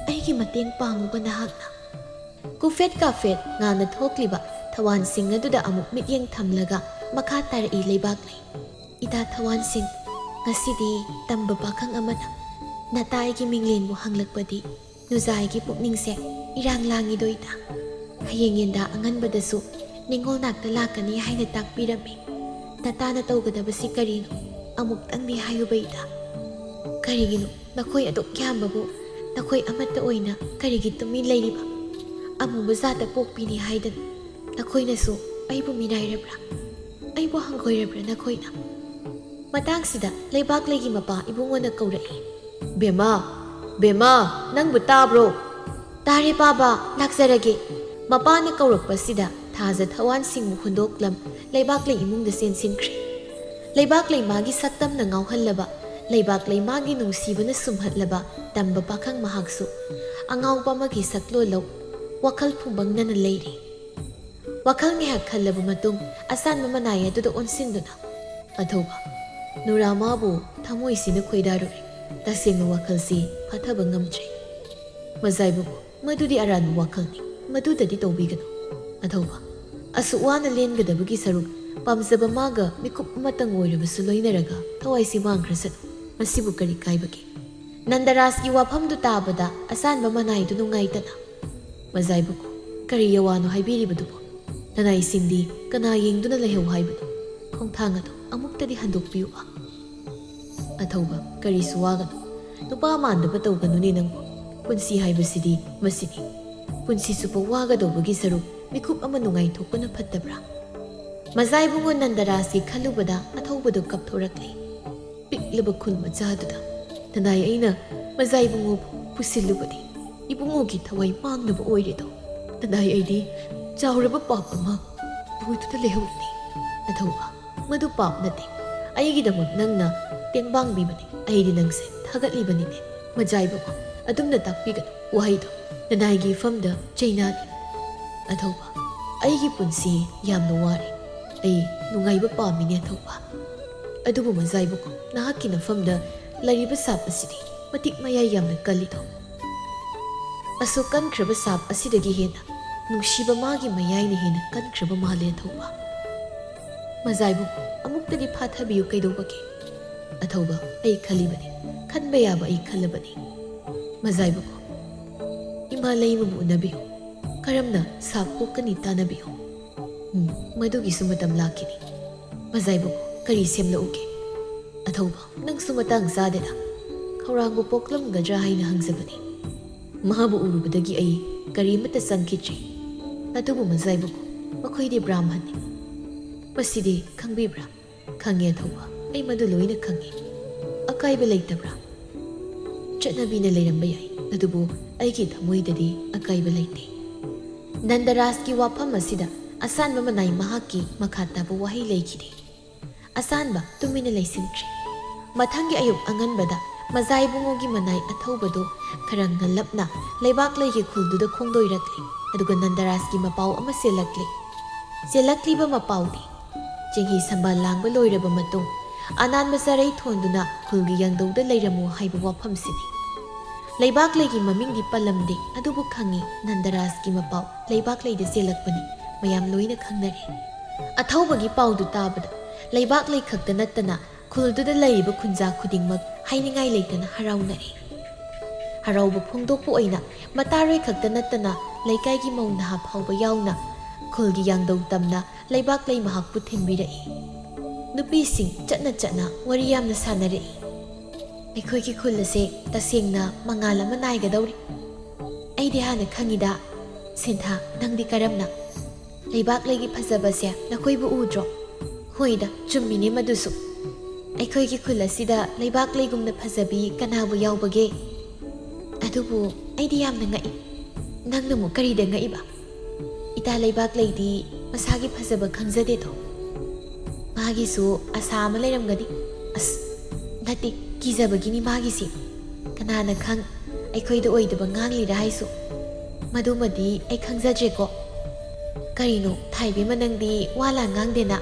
ꯑꯩꯒꯤ ꯃꯇꯦꯡ ꯄꯥꯡꯉꯨꯕ ꯅꯍꯥꯛꯅ꯫ ꯀꯨꯐꯦꯠ ꯀꯥꯐꯦꯠ ꯉꯥꯅ ꯊꯣꯛꯂꯤꯕ ꯊꯋꯥꯟꯁꯤꯡ ꯑꯗꯨꯗ ꯑꯃꯨꯛ ꯃꯤꯠꯌꯦꯡ ꯊꯝꯂꯒ ꯃꯈꯥ ꯇꯥꯔꯛꯏ ꯂꯩꯕꯥꯛꯂꯩ꯫ ꯏꯇꯥ ꯊꯋꯥꯟꯁꯤꯡ, ꯉꯁꯤꯗꯤ ꯇꯝꯕ ꯄꯥꯈꯪ ꯑꯃꯅ ꯅꯇꯥ ꯑꯩꯒꯤ ꯃꯤꯡꯂꯦꯟꯕꯨ ꯍꯪꯂꯛꯄꯗꯤ ꯅꯨꯖꯥ ꯑꯩꯒꯤ ꯄꯨꯛꯅꯤꯡꯁꯦ ꯏꯔꯥꯡ ꯂꯥꯡꯉꯤꯗꯣ ꯏꯇꯥ꯫ ꯍꯌꯦꯡ ꯌꯦꯟꯗꯥ ꯑꯉꯟꯕꯗꯁꯨ ꯅꯤꯡꯉꯣꯜ ꯅꯥꯛꯇ ꯂꯥꯛꯀꯅꯤ ꯍꯥꯏꯅ ꯇꯥꯛꯄꯤꯔꯝꯃꯤ꯫ ꯅꯇꯥꯅ ꯇꯧꯒꯗꯕꯁꯤ ꯀꯔꯤꯅꯣ? ꯑꯃꯨꯛꯇꯪꯗꯤ ꯍꯥꯏꯌꯨꯕ ꯏꯇꯥ꯫ ꯀꯔꯤꯒꯤꯅꯣ ꯅꯈꯣꯏ ꯑꯗꯨꯛ ꯌꯥꯝꯕꯕꯨ ꯅꯈꯣꯏ ꯑꯃꯠꯇ ꯑꯣꯏꯅ ꯀꯔꯤꯒꯤ ꯇꯨꯃꯤꯟ ꯂꯩꯔꯤꯕ? ꯑꯃꯨꯕ ꯖꯥꯠꯇ ꯄꯣꯛꯄꯤꯅꯤ ꯍꯥꯏꯗꯅ ꯅꯈꯣꯏꯅꯁꯨ ꯑꯩꯕꯨ ꯃꯤꯔꯥꯏꯔꯕ꯭ꯔꯥ? ꯑꯩꯕꯨ ꯍꯪꯒꯣꯏꯔꯕ꯭ꯔꯥ ꯅꯈꯣꯏꯅ? ꯃꯇꯥꯡꯁꯤꯗ ꯂꯩꯕꯥꯛꯂꯩꯒꯤ ꯃꯄꯥ ꯏꯕꯨꯡꯉꯣꯅ ꯀꯧꯔꯛꯏ꯫ "ꯕꯦꯝꯃ, ꯕꯦꯝꯃ, ꯅꯪꯕꯨ ꯇꯥꯕ꯭ꯔꯣ?" "ꯇꯥꯔꯦ ꯄꯥꯕ, ꯂꯥꯛꯆꯔꯒꯦ꯫" ꯃꯄꯥꯅ ꯀꯧꯔꯛꯄꯁꯤꯗ ꯊꯥꯖ ꯊꯋꯥꯟꯁꯤꯡꯕꯨ ꯍꯨꯟꯗꯣꯛꯂꯝ ꯂꯩꯕꯥꯛꯂꯩ ꯏꯃꯨꯡꯗ ꯆꯦꯟꯁꯤꯟꯈ꯭ꯔꯦ꯫ ꯂꯩꯕꯥꯛꯂꯩ ꯃꯥꯒꯤ ꯁꯛꯇꯝꯅ ꯉꯥꯎꯍꯜꯂꯕ, ꯂꯩꯕꯥꯛꯂꯩ ꯃꯥꯒꯤ ꯅꯨꯡꯁꯤꯕꯅ ꯁꯨꯝꯍꯠꯂꯕ ꯇꯝꯕ ꯄꯥꯈꯪ ꯃꯍꯥꯛꯁꯨ ꯑꯉꯥꯎꯕ ꯑꯃꯒꯤ ꯁꯛꯂꯣꯟ ꯂꯧ ꯋꯥꯈꯜ ꯐꯨꯝꯕꯪꯅꯅ ꯂꯩꯔꯤ꯫ ꯋꯥꯈꯜ ꯉꯥꯏꯍꯥꯛ ꯈꯜꯂꯕ ꯃꯇꯨꯡ ꯑꯁꯥꯟꯕ ꯃꯅꯥꯏ ꯑꯗꯨꯗ ꯑꯣꯟꯁꯤꯟꯗꯨꯅ, "ꯑꯊꯧꯕ, ꯅꯨꯔꯥꯃꯥꯕꯨ ꯊꯃꯣꯏꯁꯤꯅ ꯈꯣꯏꯗꯥꯔꯨꯔꯦ꯫ ꯇꯁꯦꯡꯅ ꯋꯥꯈꯜꯁꯤ ꯐꯥꯊꯕ ꯉꯝꯗ꯭ꯔꯦ꯫" "ꯃꯖꯥ ꯏꯕꯨꯡꯉꯣ, ꯃꯗꯨꯗꯤ ꯑꯔꯥꯟꯕ ꯋꯥꯈꯜꯅꯤ꯫ ꯃꯗꯨꯗꯗꯤ ꯇꯧꯕꯤꯒꯅꯨ꯫ ꯑꯊꯧꯕ, ꯑꯁꯨꯛ ꯋꯥꯅ ꯂꯦꯟꯒꯗꯕꯒꯤ ꯁꯔꯨꯛ ꯄꯥꯝꯖꯕ ꯃꯥꯒ ꯃꯤꯀꯨꯞ ꯑꯃꯇꯪ ꯑꯣꯏꯔꯕꯁꯨ ꯂꯣꯏꯅꯔꯒ ꯊꯋꯥꯏꯁꯤ ꯃꯥꯡꯈ꯭ꯔꯁꯅꯨ꯫ ꯃꯁꯤꯕꯨ ꯀꯔꯤ ꯀꯥꯏꯕꯒꯦ? ꯅꯟꯗꯔꯥꯖꯀꯤ ꯋꯥꯐꯝꯗꯨ ꯇꯥꯕꯗ ꯑꯁꯥꯟꯕ ꯃꯅꯥꯏꯗꯨ ꯅꯨꯡꯉꯥꯏꯇꯅ, "ꯃꯖꯥꯏꯕꯨꯡꯉꯣ, ꯀꯔꯤ ꯌꯋꯥꯅꯣ ꯍꯥꯏꯕꯤꯔꯤꯕꯗꯨꯕꯣ? ꯅꯅꯥꯏꯁꯤꯡꯗꯤ ꯀꯅꯥ ꯌꯦꯡꯗꯨꯅ ꯂꯩꯍꯧ ꯍꯥꯏꯕꯅꯣ? ꯈꯣꯡꯊꯥꯡ ꯑꯗꯨ ꯑꯃꯨꯛꯇꯗꯤ ꯍꯟꯗꯣꯛꯄꯤꯌꯨꯕ꯫" ꯑꯊꯧꯕ, ꯀꯔꯤꯁꯨ ꯋꯥꯒꯅꯨ꯫ ꯅꯨꯄꯥ ꯃꯥꯟꯗꯕ ꯇꯧꯒꯅꯨꯅꯦ ꯅꯪꯕꯨ꯫ ꯄꯨꯟꯁꯤ ꯍꯥꯏꯕꯁꯤꯗꯤ ꯃꯁꯤꯅꯤ꯫ ꯄꯨꯟꯁꯤ ꯆꯨꯞꯄ ꯋꯥꯒꯗꯧꯕꯒꯤ ꯁꯔꯨꯛ ꯃꯤꯀꯨꯞ ꯑꯃ ꯅꯨꯡꯉꯥꯏꯊꯣꯛꯄꯅ ꯐꯠꯇꯕ꯭ꯔꯥ? ꯃꯖꯥꯏꯕꯨꯡꯉꯣ ꯅꯟꯗꯔꯥꯖꯀꯤ ꯈꯜꯂꯨꯕꯗ ꯑꯊꯧꯕꯗꯨ ꯀꯞꯊꯣꯔꯛꯂꯦ꯫ ꯄꯤꯛꯂꯕ ꯈꯨꯜ ꯃꯆꯥꯗꯨꯗ, "ꯅꯅꯥꯏ ꯑꯩꯅ ꯃꯖꯥꯏꯕꯨꯡꯉꯣꯕꯨ ꯄꯨꯁꯤꯜꯂꯨꯕꯗꯤ ꯏꯕꯨꯡꯉꯣꯒꯤ ꯊꯋꯥꯏ ꯃꯥꯡꯅꯕ ꯑꯣꯏꯔꯦꯗꯣ꯫ ꯅꯅꯥꯏ ꯑꯩꯗꯤ ꯆꯥꯎꯔꯕ ꯄꯥꯞ ꯑꯃ ꯄꯨꯗꯨꯅ ꯂꯩꯍꯧꯔꯤꯅꯤ꯫" ꯑꯊꯧꯕ, ꯃꯗꯨ ꯄꯥꯞ ꯅꯠꯇꯦ꯫ ꯑꯩꯒꯤꯗꯃꯛ ꯅꯪꯅ ꯇꯦꯡꯕꯥꯡꯕꯤꯕꯅꯤ꯫ ꯑꯩꯗꯤ ꯅꯪꯁꯦ ꯊꯥꯒꯠꯂꯤꯕꯅꯤꯅꯦ꯫ ꯃꯖꯥꯏꯕꯨꯡꯉꯣ, ꯑꯗꯨꯝꯅ ꯇꯥꯛꯄꯤꯒꯅꯨ꯫ ꯋꯥꯍꯩꯗꯣ ꯅꯅꯥꯏꯒꯤ ꯏꯐꯝꯗ ꯆꯩꯅꯥꯅꯤ꯫ ꯑꯊꯧꯕ, ꯑꯩꯒꯤ ꯄꯨꯟꯁꯤ ꯌꯥꯝꯅ ꯋꯥꯔꯦ꯫ ꯑꯩ ꯅꯨꯡꯉꯥꯏꯕ ꯄꯥꯝꯃꯤꯅꯦ ꯑꯊꯧꯕ꯫ ꯑꯗꯨꯕꯨ ꯃꯖꯥꯏꯕꯨꯡꯉꯣ, ꯅꯍꯥꯛꯀꯤ ꯅꯐꯝꯗ ꯂꯩꯔꯤꯕ ꯁꯥꯞ ꯑꯁꯤꯗꯤ ꯃꯇꯤꯛ ꯃꯌꯥꯏ ꯌꯥꯝꯅ ꯀꯜꯂꯤꯗꯣ꯫ ꯑꯁꯨꯛ ꯀꯟꯈ꯭ꯔꯕ ꯁꯥꯞ ꯑꯁꯤꯗꯒꯤ ꯍꯦꯟꯅ ꯅꯨꯡꯁꯤꯕ ꯃꯥꯒꯤ ꯃꯌꯥꯏꯅ ꯍꯦꯟꯅ ꯀꯟꯈ꯭ꯔꯕ ꯃꯥꯜꯂꯦ ꯑꯊꯧꯕ꯫ ꯃꯖꯥꯏꯕꯨꯡꯉꯣ, ꯑꯃꯨꯛꯇꯗꯤ ꯐꯥꯊꯕꯤꯌꯨ ꯀꯩꯗꯧꯕꯒꯦ? ꯑꯊꯧꯕ, ꯑꯩ ꯈꯜꯂꯤꯕꯅꯤ, ꯈꯟꯕ ꯌꯥꯕ ꯑꯩ ꯈꯜꯂꯕꯅꯤ꯫ ꯃꯖꯥꯏꯕꯨꯡꯉꯣ, ꯏꯃꯥ ꯂꯩꯃꯕꯨ ꯎꯅꯕꯤꯌꯨ꯫ ꯀꯔꯝꯅ ꯁꯥꯞ ꯀꯣꯛꯀꯅꯤ ꯇꯥꯟꯅꯕꯤꯌꯨ꯫ ꯎꯝ, ꯃꯗꯨꯒꯤꯁꯨ ꯃꯇꯝ ꯂꯥꯛꯈꯤꯅꯤ꯫ ꯃꯖꯥꯏꯕꯨꯡꯉꯣ, ꯀꯔꯤ ꯁꯦꯝꯂꯛꯎꯒꯦ? ꯑꯊꯧꯕ, ꯅꯪꯁꯨ ꯃꯇꯥꯡ ꯆꯥꯗꯦꯗ꯫ ꯈꯧꯔꯥꯡꯕ ꯄꯣꯛꯂꯝꯒꯗ꯭ꯔꯥ ꯍꯥꯏꯅ ꯍꯪꯖꯕꯅꯤ꯫ ꯃꯥꯕꯨ ꯎꯔꯨꯕꯗꯒꯤ ꯑꯩ ꯀꯔꯤꯃꯠꯇ ꯆꯪꯈꯤꯗ꯭ꯔꯤ꯫ ꯑꯗꯨꯕꯨ ꯃꯖꯥꯏꯕꯨꯡꯉꯣ, ꯃꯈꯣꯏꯗꯤ ꯕ꯭ꯔꯥꯝꯍꯟꯅꯤ꯫ ꯃꯁꯤꯗꯤ ꯈꯪꯕꯤꯕ꯭ꯔꯥ? ꯈꯪꯉꯦ ꯑꯊꯧꯕ, ꯑꯩ ꯃꯗꯨ ꯂꯣꯏꯅ ꯈꯪꯉꯦ꯫ ꯑꯀꯥꯏꯕ ꯂꯩꯇꯕ꯭ꯔꯥ? ꯆꯠꯅꯕꯤꯅ ꯂꯩꯔꯝꯕ ꯌꯥꯏ, ꯑꯗꯨꯕꯨ ꯑꯩꯒꯤ ꯊꯃꯣꯏꯗꯗꯤ ꯑꯀꯥꯏꯕ ꯂꯩꯇꯦ꯫ ꯅꯟꯗꯔꯥꯖꯀꯤ ꯋꯥꯐꯝ ꯑꯁꯤꯗ ꯑꯁꯥꯟꯕ ꯃꯅꯥꯏ ꯃꯍꯥꯛꯀꯤ ꯃꯈꯥ ꯇꯥꯕ ꯋꯥꯍꯩ ꯂꯩꯈꯤꯗꯦ꯫ ꯑꯁꯥꯟꯕ ꯇꯨꯃꯤꯟꯅ ꯂꯩꯁꯤꯟꯈ꯭ꯔꯦ꯫ ꯃꯊꯪꯒꯤ ꯑꯌꯨꯛ ꯑꯉꯟꯕꯗ ꯃꯖꯥꯏꯕꯨꯡꯉꯣꯒꯤ ꯃꯅꯥꯏ ꯑꯊꯧꯕꯗꯨ ꯈꯔ ꯉꯜꯂꯞꯅ ꯂꯩꯕꯥꯛ ꯂꯩꯒꯤ ꯈꯨꯜꯗꯨꯗ ꯈꯣꯡꯗꯣꯏꯔꯛꯂꯤ, ꯑꯗꯨꯒ ꯅꯟꯗꯔꯥꯖꯀꯤ ꯃꯄꯥꯎ ꯑꯃ ꯆꯦꯜꯂꯛꯂꯤ꯫ ꯆꯦꯜꯂꯛꯂꯤꯕ ꯃꯄꯥꯎꯗꯤ ꯆꯦꯡꯍꯤ ꯁꯝꯕꯥꯜ ꯂꯥꯡꯕ ꯂꯣꯏꯔꯕ ꯃꯇꯨꯡ, ꯑꯅꯥꯟꯕ ꯆꯔꯩ ꯊꯣꯟꯗꯨꯅ ꯈꯨꯜꯒꯤ ꯌꯥꯡꯗꯧꯗ ꯂꯩꯔꯝꯃꯨ ꯍꯥꯏꯕ ꯋꯥꯐꯝꯁꯤꯅꯤ꯫ ꯂꯩꯕꯥꯛꯂꯩꯒꯤ ꯃꯃꯤꯡꯗꯤ ꯄꯜꯂꯝꯗꯦ, ꯑꯗꯨꯕꯨ ꯈꯪꯉꯤ, ꯅꯟꯗꯔꯥꯖꯀꯤ ꯃꯄꯥꯎ ꯂꯩꯕꯥꯛꯂꯩꯗ ꯆꯦꯜꯂꯛꯄꯅꯤ, ꯃꯌꯥꯝ ꯂꯣꯏꯅ ꯈꯪꯅꯔꯦ꯫ ꯑꯊꯧꯕꯒꯤ ꯄꯥꯎꯗꯨ ꯇꯥꯕꯗ ꯂꯩꯕꯥꯛꯂꯩ ꯈꯛꯇ ꯅꯠꯇꯅ ꯈꯨꯜꯗꯨꯗ ꯂꯩꯔꯤꯕ ꯈꯨꯟꯖꯥ ꯈꯨꯗꯤꯡꯃꯛ ꯍꯥꯏꯅꯤꯡꯉꯥꯏ ꯂꯩꯇꯅ ꯍꯔꯥꯎꯅꯔꯦ꯫ ꯍꯔꯥꯎꯕ ꯐꯣꯡꯗꯣꯛꯄ ꯑꯣꯏꯅ ꯃꯇꯥꯔꯣꯏ ꯈꯛꯇ ꯅꯠꯇꯅ ꯂꯩꯀꯥꯏꯒꯤ ꯃꯧ ꯅꯍꯥ ꯐꯥꯎꯕ ꯌꯥꯎꯅ ꯈꯨꯜꯒꯤ ꯌꯥꯡꯗꯧ ꯇꯝꯅ ꯂꯩꯕꯥꯛꯂꯩ ꯃꯍꯥꯛꯄꯨ ꯊꯤꯟꯕꯤꯔꯛꯏ꯫ ꯅꯨꯄꯤꯁꯤꯡ ꯆꯠꯅ ꯆꯠꯅ ꯋꯥꯔꯤ ꯌꯥꯝꯅ ꯁꯥꯟꯅꯔꯛꯏ꯫ "ꯑꯩꯈꯣꯏꯒꯤ ꯈꯨꯜ ꯑꯁꯦ ꯇꯁꯦꯡꯅ ꯃꯉꯥꯜ ꯑꯃ ꯅꯥꯏꯒꯗꯧꯔꯤ꯫ ꯑꯩꯗꯤ ꯍꯥꯟꯅ ꯈꯪꯉꯤꯗ꯫ ꯁꯤꯟꯊꯥ, ꯅꯪꯗꯤ ꯀꯔꯝꯅ? ꯂꯩꯕꯥꯛꯂꯩꯒꯤ ꯐꯖꯕꯁꯦ ꯅꯈꯣꯏꯕꯨ ꯎꯗ꯭ꯔꯣ?" "ꯍꯣꯏꯗ, ꯆꯨꯝꯃꯤꯅꯦ ꯃꯗꯨꯁꯨ꯫ ꯑꯩꯈꯣꯏꯒꯤ ꯈꯨꯜ ꯑꯁꯤꯗ ꯂꯩꯕꯥꯛꯂꯩꯒꯨꯝꯅ ꯐꯖꯕꯤ ꯀꯅꯥꯕꯨ ꯌꯥꯎꯕꯒꯦ? ꯑꯗꯨꯕꯨ ꯑꯩꯗꯤ ꯌꯥꯝꯅ ꯉꯛꯏ꯫ ꯅꯪꯅ ꯑꯃꯨꯛ ꯀꯔꯤꯗ ꯉꯛꯏꯕ?" "ꯏꯇꯥ ꯂꯩꯕꯥꯛꯂꯩꯗꯤ ꯃꯁꯥꯒꯤ ꯐꯖꯕ ꯈꯪꯖꯗꯦꯗꯣ꯫ ꯃꯥꯒꯤꯁꯨ ꯑꯁꯥ ꯑꯃ ꯂꯩꯔꯝꯒꯅꯤ꯫ ꯑꯁ, ꯅꯠꯇꯦ, ꯀꯤꯖꯕꯒꯤꯅꯤ ꯃꯥꯒꯤꯁꯤ꯫ ꯀꯅꯥꯅ ꯈꯪ, ꯑꯩꯈꯣꯏꯗ ꯑꯣꯏꯗꯕ ꯉꯥꯡꯂꯤꯔꯥ ꯍꯥꯏꯁꯨ꯫ ꯃꯗꯨꯃꯗꯤ ꯑꯩ ꯈꯪꯖꯗ꯭ꯔꯦꯀꯣ꯫ ꯀꯔꯤꯅꯣ, ꯊꯥꯏꯕꯦꯝꯃ, ꯅꯪꯗꯤ ꯋꯥ ꯂꯥꯡ ꯉꯥꯡꯗꯦꯅ?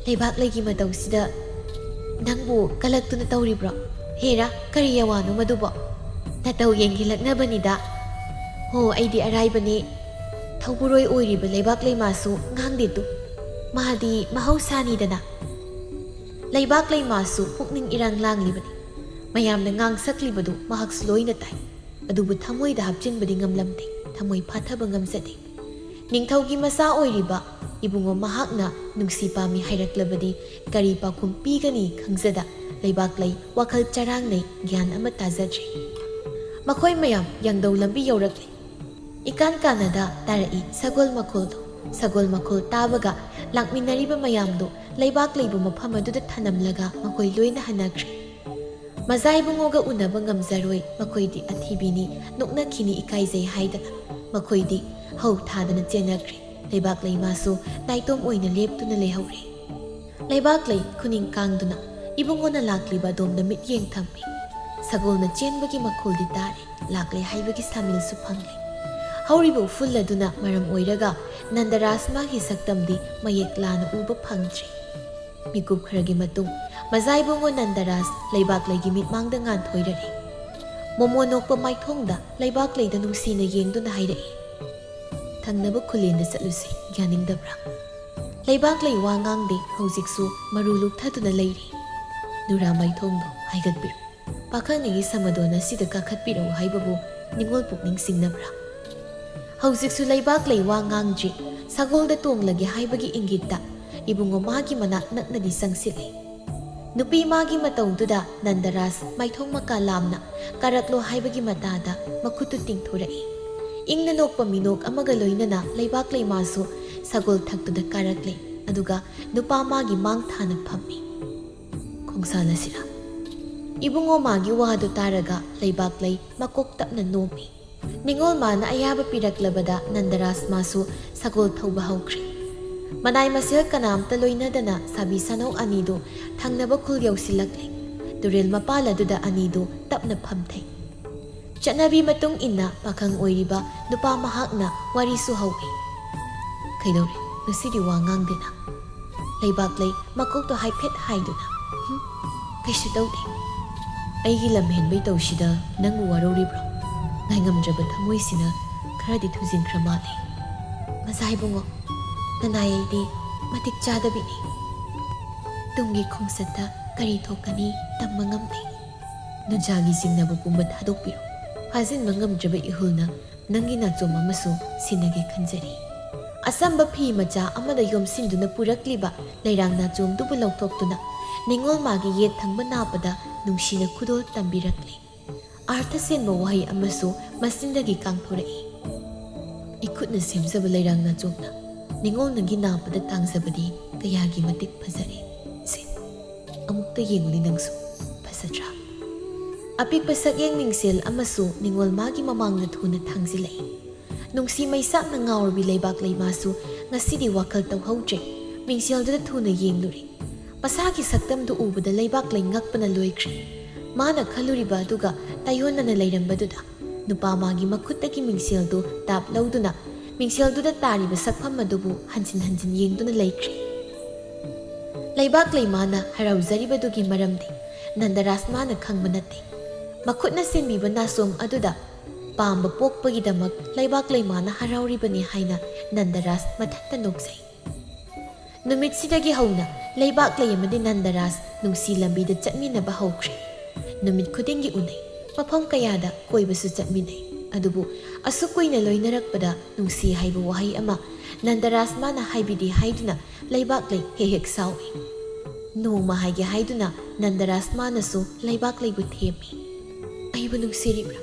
ꯂꯩꯕꯥꯛꯂꯩꯒꯤ ꯃꯇꯧꯁꯤꯗ ꯅꯪꯕꯨ ꯀꯂꯛꯇꯨꯅ ꯇꯧꯔꯤꯕ꯭ꯔꯣ? ꯍꯦꯔꯥ, ꯀꯔꯤ ꯌꯥꯋꯥꯅꯣ ꯃꯗꯨꯕꯣ? ꯅꯇꯧ ꯌꯦꯡꯒꯤꯜꯂꯛꯅꯕꯅꯤꯗ꯫ ꯍꯣ, ꯑꯩꯗꯤ ꯑꯔꯥꯏꯕꯅꯤ꯫ ꯊꯧꯕꯨꯔꯣꯏ ꯑꯣꯏꯔꯤꯕ ꯂꯩꯕꯥꯛꯂꯩꯃꯥꯁꯨ ꯉꯥꯡꯗꯦ ꯇꯨ꯫ ꯃꯥꯗꯤ ꯃꯍꯧꯁꯥꯅꯤꯗꯅ꯫" ꯂꯩꯕꯥꯛꯂꯩꯃꯥꯁꯨ ꯄꯨꯛꯅꯤꯡ ꯏꯔꯥꯡ ꯂꯥꯡꯂꯤꯕꯅꯤ꯫ ꯃꯌꯥꯝꯅ ꯉꯥꯡꯁꯛꯂꯤꯕꯗꯨ ꯃꯍꯥꯛꯁꯨ ꯂꯣꯏꯅ ꯇꯥꯏ꯫ ꯑꯗꯨꯕꯨ ꯊꯃꯣꯏꯗ ꯍꯥꯞꯆꯤꯟꯕꯗꯤ ꯉꯝꯂꯝꯗꯦ, ꯊꯃꯣꯏ ꯐꯥꯊꯕ ꯉꯝꯖꯗꯦ꯫ ꯅꯤꯡꯊꯧꯒꯤ ꯃꯆꯥ ꯑꯣꯏꯔꯤꯕ ꯏꯕꯨꯡꯉꯣ ꯃꯍꯥꯛꯅ ꯅꯨꯡꯁꯤ ꯄꯥꯝꯃꯤ ꯍꯥꯏꯔꯛꯂꯕꯗꯤ ꯀꯔꯤ ꯄꯥꯎꯈꯨꯝ ꯄꯤꯒꯅꯤ ꯈꯪꯖꯗ ꯂꯩꯕꯥꯛꯂꯩ ꯋꯥꯈꯜ ꯆꯔꯥꯡꯅꯩ, ꯒ꯭ꯌꯥꯟ ꯑꯃ ꯇꯥꯖꯗ꯭ꯔꯦ꯫ ꯃꯈꯣꯏ ꯃꯌꯥꯝ ꯌꯥꯡꯗꯧ ꯂꯝꯕꯤ ꯌꯧꯔꯛꯂꯦ꯫ ꯏꯀꯥꯟ ꯀꯥꯟꯅꯗ ꯇꯥꯔꯛꯏ ꯁꯒꯣꯜ ꯃꯈꯣꯜꯗꯨ꯫ ꯁꯒꯣꯜ ꯃꯈꯣꯜ ꯇꯥꯕꯒ ꯂꯥꯛꯃꯤꯟꯅꯔꯤꯕ ꯃꯌꯥꯝꯗꯨ ꯂꯩꯕꯥꯛꯂꯩꯕꯨ ꯃꯐꯝ ꯑꯗꯨꯗ ꯊꯅꯝꯂꯒ ꯃꯈꯣꯏ ꯂꯣꯏꯅ ꯍꯟꯅꯈ꯭ꯔꯦ꯫ ꯃꯖꯥ ꯏꯕꯨꯡꯉꯣꯒ ꯎꯅꯕ ꯉꯝꯖꯔꯣꯏ, ꯃꯈꯣꯏꯗꯤ ꯑꯊꯤꯕꯤꯅꯤ, ꯅꯣꯛꯅꯈꯤꯅꯤ ꯏꯀꯥꯏꯖꯩ ꯍꯥꯏꯗꯅ ꯃꯈꯣꯏꯗꯤ ꯍꯧ ꯊꯥꯗꯅ ꯆꯦꯟꯅꯈ꯭ꯔꯦ꯫ ꯂꯩꯕꯥꯛꯂꯩꯃꯥꯁꯨ ꯅꯥꯏꯇꯣꯝ ꯑꯣꯏꯅ ꯂꯦꯞꯇꯨꯅ ꯂꯩꯍꯧꯔꯦ꯫ ꯂꯩꯕꯥꯛꯂꯩ ꯈꯨꯅꯤꯡ ꯀꯥꯡꯗꯨꯅ ꯏꯕꯨꯡꯉꯣꯅ ꯂꯥꯛꯂꯤꯕ ꯑꯗꯣꯝꯗ ꯃꯤꯠꯌꯦꯡ ꯊꯝꯃꯤ꯫ ꯁꯒꯣꯜꯅ ꯆꯦꯟꯕꯒꯤ ꯃꯈꯣꯜꯗꯤ ꯇꯥꯔꯦ, ꯂꯥꯛꯂꯦ ꯍꯥꯏꯕꯒꯤ ꯁꯥꯃꯤꯜꯁꯨ ꯐꯪꯂꯦ꯫ ꯍꯧꯔꯤꯕ ꯎꯐꯨꯜ ꯑꯗꯨꯅ ꯃꯔꯝ ꯑꯣꯏꯔꯒ ꯅꯟꯗꯔꯥꯖ ꯃꯥꯒꯤ ꯁꯛꯇꯝꯗꯤ ꯃꯌꯦꯛ ꯂꯥꯅ ꯎꯕ ꯐꯪꯗ꯭ꯔꯦ꯫ ꯃꯤꯀꯨꯞ ꯈꯔꯒꯤ ꯃꯇꯨꯡ ꯃꯖꯥ ꯏꯕꯨꯡꯉꯣ ꯅꯟꯗꯔꯥꯖ ꯂꯩꯕꯥꯛꯂꯩꯒꯤ ꯃꯤꯠꯃꯥꯡꯗ ꯉꯥꯟꯊꯣꯏꯔꯛꯏ꯫ ꯃꯣꯃꯣꯟ ꯅꯣꯛꯄ ꯃꯥꯏꯊꯣꯡꯗ ꯂꯩꯕꯥꯛꯂꯩꯗ ꯅꯨꯡꯁꯤꯅ ꯌꯦꯡꯗꯨꯅ ꯍꯥꯏꯔꯛꯏ, "ꯊꯪꯅꯕ ꯈꯨꯂꯦꯟꯗ ꯆꯠꯂꯨꯁꯦ, ꯌꯥꯅꯤꯡꯗꯕ꯭ꯔꯥ?" ꯂꯩꯕꯥꯛꯂꯩ ꯋꯥ ꯉꯥꯡꯗꯦ, ꯍꯧꯖꯤꯛꯁꯨ ꯃꯔꯨ ꯂꯨꯛꯊꯗꯨꯅ ꯂꯩꯔꯤ꯫ ꯅꯨꯔꯥ ꯃꯥꯏꯊꯣꯡꯗꯣ ꯍꯥꯏꯒꯠꯄꯤꯔꯣ꯫ ꯄꯥꯈꯪ ꯑꯩꯒꯤ ꯁꯃꯗꯣꯟ ꯑꯁꯤꯗ ꯀꯥꯈꯠꯄꯤꯔꯛꯎ ꯍꯥꯏꯕꯕꯨ ꯅꯤꯉꯣꯜ ꯄꯨꯛꯅꯤꯡ ꯁꯤꯡꯅꯕ꯭ꯔꯥ? ꯍꯧꯖꯤꯛꯁꯨ ꯂꯩꯕꯥꯛꯂꯩ ꯋꯥ ꯉꯥꯡꯗ꯭ꯔꯤ꯫ ꯁꯒꯣꯜꯗ ꯇꯣꯡꯂꯒꯦ ꯍꯥꯏꯕꯒꯤ ꯏꯪꯒꯤꯠꯇ ꯏꯕꯨꯡꯉꯣ ꯃꯥꯒꯤ ꯃꯅꯥꯛ ꯅꯛꯅꯗꯤ ꯆꯪꯁꯤꯜꯂꯦ꯫ ꯅꯨꯄꯤ ꯃꯥꯒꯤ ꯃꯇꯧꯗꯨꯗ ꯅꯟꯗꯔꯥꯖ ꯃꯥꯏꯊꯣꯡ ꯃꯀꯥ ꯂꯥꯝꯅ ꯀꯥꯔꯛꯂꯣ ꯍꯥꯏꯕꯒꯤ ꯃꯇꯥꯗ ꯃꯈꯨꯠꯇꯨ ꯇꯤꯡꯊꯣꯔꯛꯏ꯫ ꯏꯪꯅ ꯅꯣꯛꯄ ꯃꯤꯅꯣꯛ ꯑꯃꯒ ꯂꯣꯏꯅꯅ ꯂꯩꯕꯥꯛꯂꯩ ꯃꯥꯁꯨ ꯁꯒꯣꯜ ꯊꯛꯇꯨꯗ ꯀꯥꯔꯛꯂꯦ, ꯑꯗꯨꯒ ꯅꯨꯄꯥ ꯃꯥꯒꯤ ꯃꯥꯡ ꯊꯥꯅ ꯐꯝꯃꯤ꯫ "ꯈꯣꯡꯁꯥꯟꯅꯁꯤꯔꯥ?" ꯏꯕꯨꯡꯉꯣ ꯃꯥꯒꯤ ꯋꯥꯗꯨ ꯇꯥꯔꯒ ꯂꯩꯕꯥꯛꯂꯩ ꯃꯀꯣꯛ ꯇꯞꯅ ꯅꯣꯝꯃꯤ꯫ ꯅꯤꯉꯣꯜ ꯃꯥꯅ ꯑꯌꯥꯕ ꯄꯤꯔꯛꯂꯕꯗ ꯅꯟꯗꯔꯥꯖ ꯃꯥꯁꯨ ꯁꯒꯣꯜ ꯊꯧꯕ ꯍꯧꯈ꯭ꯔꯦ꯫ ꯃꯅꯥꯏ ꯃꯁꯦꯜ ꯀꯅꯥꯝꯇ ꯂꯣꯏꯅꯗꯅ ꯁꯥꯕꯤ ꯁꯥꯅꯧ ꯑꯅꯤꯗꯨ ꯊꯪꯅꯕ ꯈꯨꯜ ꯌꯧꯁꯤꯜꯂꯛꯂꯦ꯫ ꯇꯨꯔꯦꯜ ꯃꯄꯥꯜ ꯑꯗꯨꯗ ꯑꯅꯤꯗꯨ ꯇꯞꯅ ꯐꯝꯊꯩ꯫ ꯆꯠꯅꯕꯤ ꯃꯇꯨꯡ ꯏꯟꯅ ꯄꯥꯈꯪ ꯑꯣꯏꯔꯤꯕ ꯅꯨꯄꯥ ꯃꯍꯥꯛꯅ ꯋꯥꯔꯤꯁꯨ ꯍꯧꯏ꯫ "ꯀꯩꯗꯧꯔꯦ? ꯉꯁꯤꯗꯤ ꯋꯥ ꯉꯥꯡꯗꯦꯅ?" ꯂꯩꯕꯥꯛꯂꯩ ꯃꯀꯣꯛꯇꯣ ꯍꯥꯏꯐꯦꯠ ꯍꯥꯏꯗꯨꯅ, "ꯍꯨꯝ, ꯀꯩꯁꯨ ꯇꯧꯗꯦ꯫ ꯑꯩꯒꯤ ꯂꯝ ꯍꯦꯟꯕꯩ ꯇꯧꯁꯤꯗ ꯅꯪꯕꯨ ꯋꯥꯔꯧꯔꯤꯕ꯭ꯔꯣ? ꯉꯥꯏꯉꯝꯗ꯭ꯔꯕ ꯊꯃꯣꯏꯁꯤꯅ ꯈꯔꯗꯤ ꯊꯨꯖꯤꯟꯈ꯭ꯔ ꯃꯥꯜꯂꯦ꯫ ꯃꯖꯥ ꯏꯕꯨꯡꯉꯣ, ꯅꯅꯥꯏ ꯑꯩꯗꯤ ꯃꯇꯤꯛ ꯆꯥꯗꯕꯤꯅꯤ꯫ ꯇꯨꯡꯒꯤ ꯈꯣꯡꯆꯠꯇ ꯀꯔꯤ ꯊꯣꯛꯀꯅꯤ ꯇꯝꯕ ꯉꯝꯗꯦ꯫ ꯅꯨꯡꯖꯥꯒꯤ ꯆꯤꯡꯅꯕ ꯄꯨꯝꯕ ꯊꯥꯗꯣꯛꯄꯤꯔꯣ꯫ ꯐꯥꯖꯤꯟꯕ ꯉꯝꯗ꯭ꯔꯕ ꯏꯍꯨꯜꯅ ꯅꯪꯒꯤ ꯅꯥꯆꯣꯝ ꯑꯃꯁꯨ ꯁꯤꯟꯅꯒꯦ ꯈꯟꯖꯔꯤ꯫" ꯑꯁꯝꯕ ꯐꯤ ꯃꯆꯥ ꯑꯃꯗ ꯌꯣꯝꯁꯤꯟꯗꯨꯅ ꯄꯨꯔꯛꯂꯤꯕ ꯂꯩꯔꯥꯡ ꯅꯥꯆꯣꯝꯗꯨꯕꯨ ꯂꯧꯊꯣꯛꯇꯨꯅ ꯅꯤꯉꯣꯜ ꯃꯥꯒꯤ ꯌꯦꯠ ꯊꯪꯕ ꯅꯥꯄꯗ ꯅꯨꯡꯁꯤꯅ ꯈꯨꯗꯣꯜ ꯇꯝꯕꯤꯔꯛꯂꯤ꯫ ꯑꯥꯔꯊ ꯆꯦꯟꯕ ꯋꯥꯍꯩ ꯑꯃꯁꯨ ꯃꯆꯤꯟꯗꯒꯤ ꯀꯥꯡꯊꯣꯔꯛꯏ꯫ "ꯏꯈꯨꯠꯅ ꯁꯦꯝꯖꯕ ꯂꯩꯔꯥꯡ ꯅꯥꯆꯣꯝꯅ ꯅꯤꯉꯣꯜ ꯅꯪꯒꯤ ꯅꯥꯄꯗ ꯇꯥꯡꯖꯕꯗꯤ ꯀꯌꯥꯒꯤ ꯃꯇꯤꯛ ꯐꯖꯔꯦ꯫ ꯁꯦ, ꯑꯃꯨꯛꯇ ꯌꯦꯡꯉꯨꯅꯦ ꯅꯪꯁꯨ, ꯐꯖꯗ꯭ꯔꯥ?" ꯑꯄꯤꯛꯄ ꯁꯛꯌꯦꯡ ꯃꯤꯡꯁꯦꯜ ꯑꯃꯁꯨ ꯅꯤꯉꯣꯜ ꯃꯥꯒꯤ ꯃꯃꯥꯡꯗ ꯊꯨꯅ ꯊꯥꯡꯖꯤꯜꯂꯛꯏ꯫ ꯅꯨꯡꯁꯤ ꯃꯩꯁꯥꯛꯅ ꯉꯥꯎꯔꯕꯤ ꯂꯩꯕꯥꯛꯂꯩ ꯃꯥꯁꯨ ꯉꯁꯤꯗꯤ ꯋꯥꯈꯜ ꯇꯧꯍꯧꯗ꯭ꯔꯦ꯫ ꯃꯤꯡꯁꯦꯜꯗꯨꯗ ꯊꯨꯅ ꯌꯦꯡꯂꯨꯔꯦ꯫ ꯃꯁꯥꯒꯤ ꯁꯛꯇꯝꯗꯨ ꯎꯕꯗ ꯂꯩꯕꯥꯛꯂꯩ ꯉꯛꯄꯅ ꯂꯣꯏꯈ꯭ꯔꯦ꯫ ꯃꯥꯅ ꯈꯜꯂꯨꯔꯤꯕ ꯑꯗꯨꯒ ꯇꯥꯏꯑꯣꯟꯅꯅ ꯂꯩꯔꯝꯕꯗꯨꯗ ꯅꯨꯄꯥ ꯃꯥꯒꯤ ꯃꯈꯨꯠꯇꯒꯤ ꯃꯤꯡꯁꯦꯜꯗꯨ ꯇꯥꯞ ꯂꯧꯗꯨꯅ ꯃꯤꯡꯁꯦꯜꯗꯨꯗ ꯇꯥꯔꯤꯕ ꯁꯛꯐꯝ ꯑꯗꯨꯕꯨ ꯍꯟꯖꯤꯟ ꯍꯟꯖꯤꯟ ꯌꯦꯡꯗꯨꯅ ꯂꯩꯈ꯭ꯔꯦ꯫ ꯂꯩꯕꯥꯛꯂꯩ ꯃꯥꯅ ꯍꯔꯥꯎꯖꯔꯤꯕꯗꯨꯒꯤ ꯃꯔꯝꯗꯤ ꯅꯟꯗꯔꯥꯖ ꯃꯥꯅ ꯈꯪꯕ ꯅꯠꯇꯦ꯫ ꯃꯈꯨꯠꯅ ꯁꯦꯝꯕꯤꯕ ꯅꯥꯁꯣꯝ ꯑꯗꯨꯗ ꯄꯥꯝꯕ ꯄꯣꯛꯄꯒꯤꯗꯃꯛ ꯂꯩꯕꯥꯛ ꯂꯩꯃꯥꯅ ꯍꯔꯥꯎꯔꯤꯕꯅꯤ ꯍꯥꯏꯅ ꯅꯟꯗꯔꯥꯖ ꯃꯊꯟꯇ ꯅꯣꯛꯆꯩ꯫ ꯅꯨꯃꯤꯠꯁꯤꯗꯒꯤ ꯍꯧꯅ ꯂꯩꯕꯥꯛ ꯂꯩ ꯑꯃꯗꯤ ꯅꯟꯗꯔꯥꯖ ꯅꯨꯡꯁꯤ ꯂꯝꯕꯤꯗ ꯆꯠꯃꯤꯟꯅꯕ ꯍꯧꯈ꯭ꯔꯦ꯫ ꯅꯨꯃꯤꯠ ꯈꯨꯗꯤꯡꯒꯤ ꯎꯅꯩ, ꯃꯐꯝ ꯀꯌꯥꯗ ꯀꯣꯏꯕꯁꯨ ꯆꯠꯃꯤꯟꯅꯩ꯫ ꯑꯗꯨꯕꯨ ꯑꯁꯨꯛ ꯀꯨꯏꯅ ꯂꯣꯏꯅꯔꯛꯄꯗ ꯅꯨꯡꯁꯤ ꯍꯥꯏꯕ ꯋꯥꯍꯩ ꯑꯃ ꯅꯟꯗꯔꯥꯖ ꯃꯥꯅ ꯍꯥꯏꯕꯤꯗꯦ ꯍꯥꯏꯗꯨꯅ ꯂꯩꯕꯥꯛ ꯂꯩ ꯍꯦꯛ ꯍꯦꯛ ꯁꯥꯎꯏ꯫ ꯅꯣꯡꯃ ꯍꯥꯏꯒꯦ ꯍꯥꯏꯗꯨꯅ ꯅꯟꯗꯔꯥꯖ ꯃꯥꯅꯁꯨ ꯂꯩꯕꯥꯛ ꯂꯩꯕꯨ ꯊꯦꯝꯃꯤ꯫ ꯑꯩꯕꯨ ꯅꯨꯡꯁꯤꯔꯤꯕ꯭ꯔꯥ?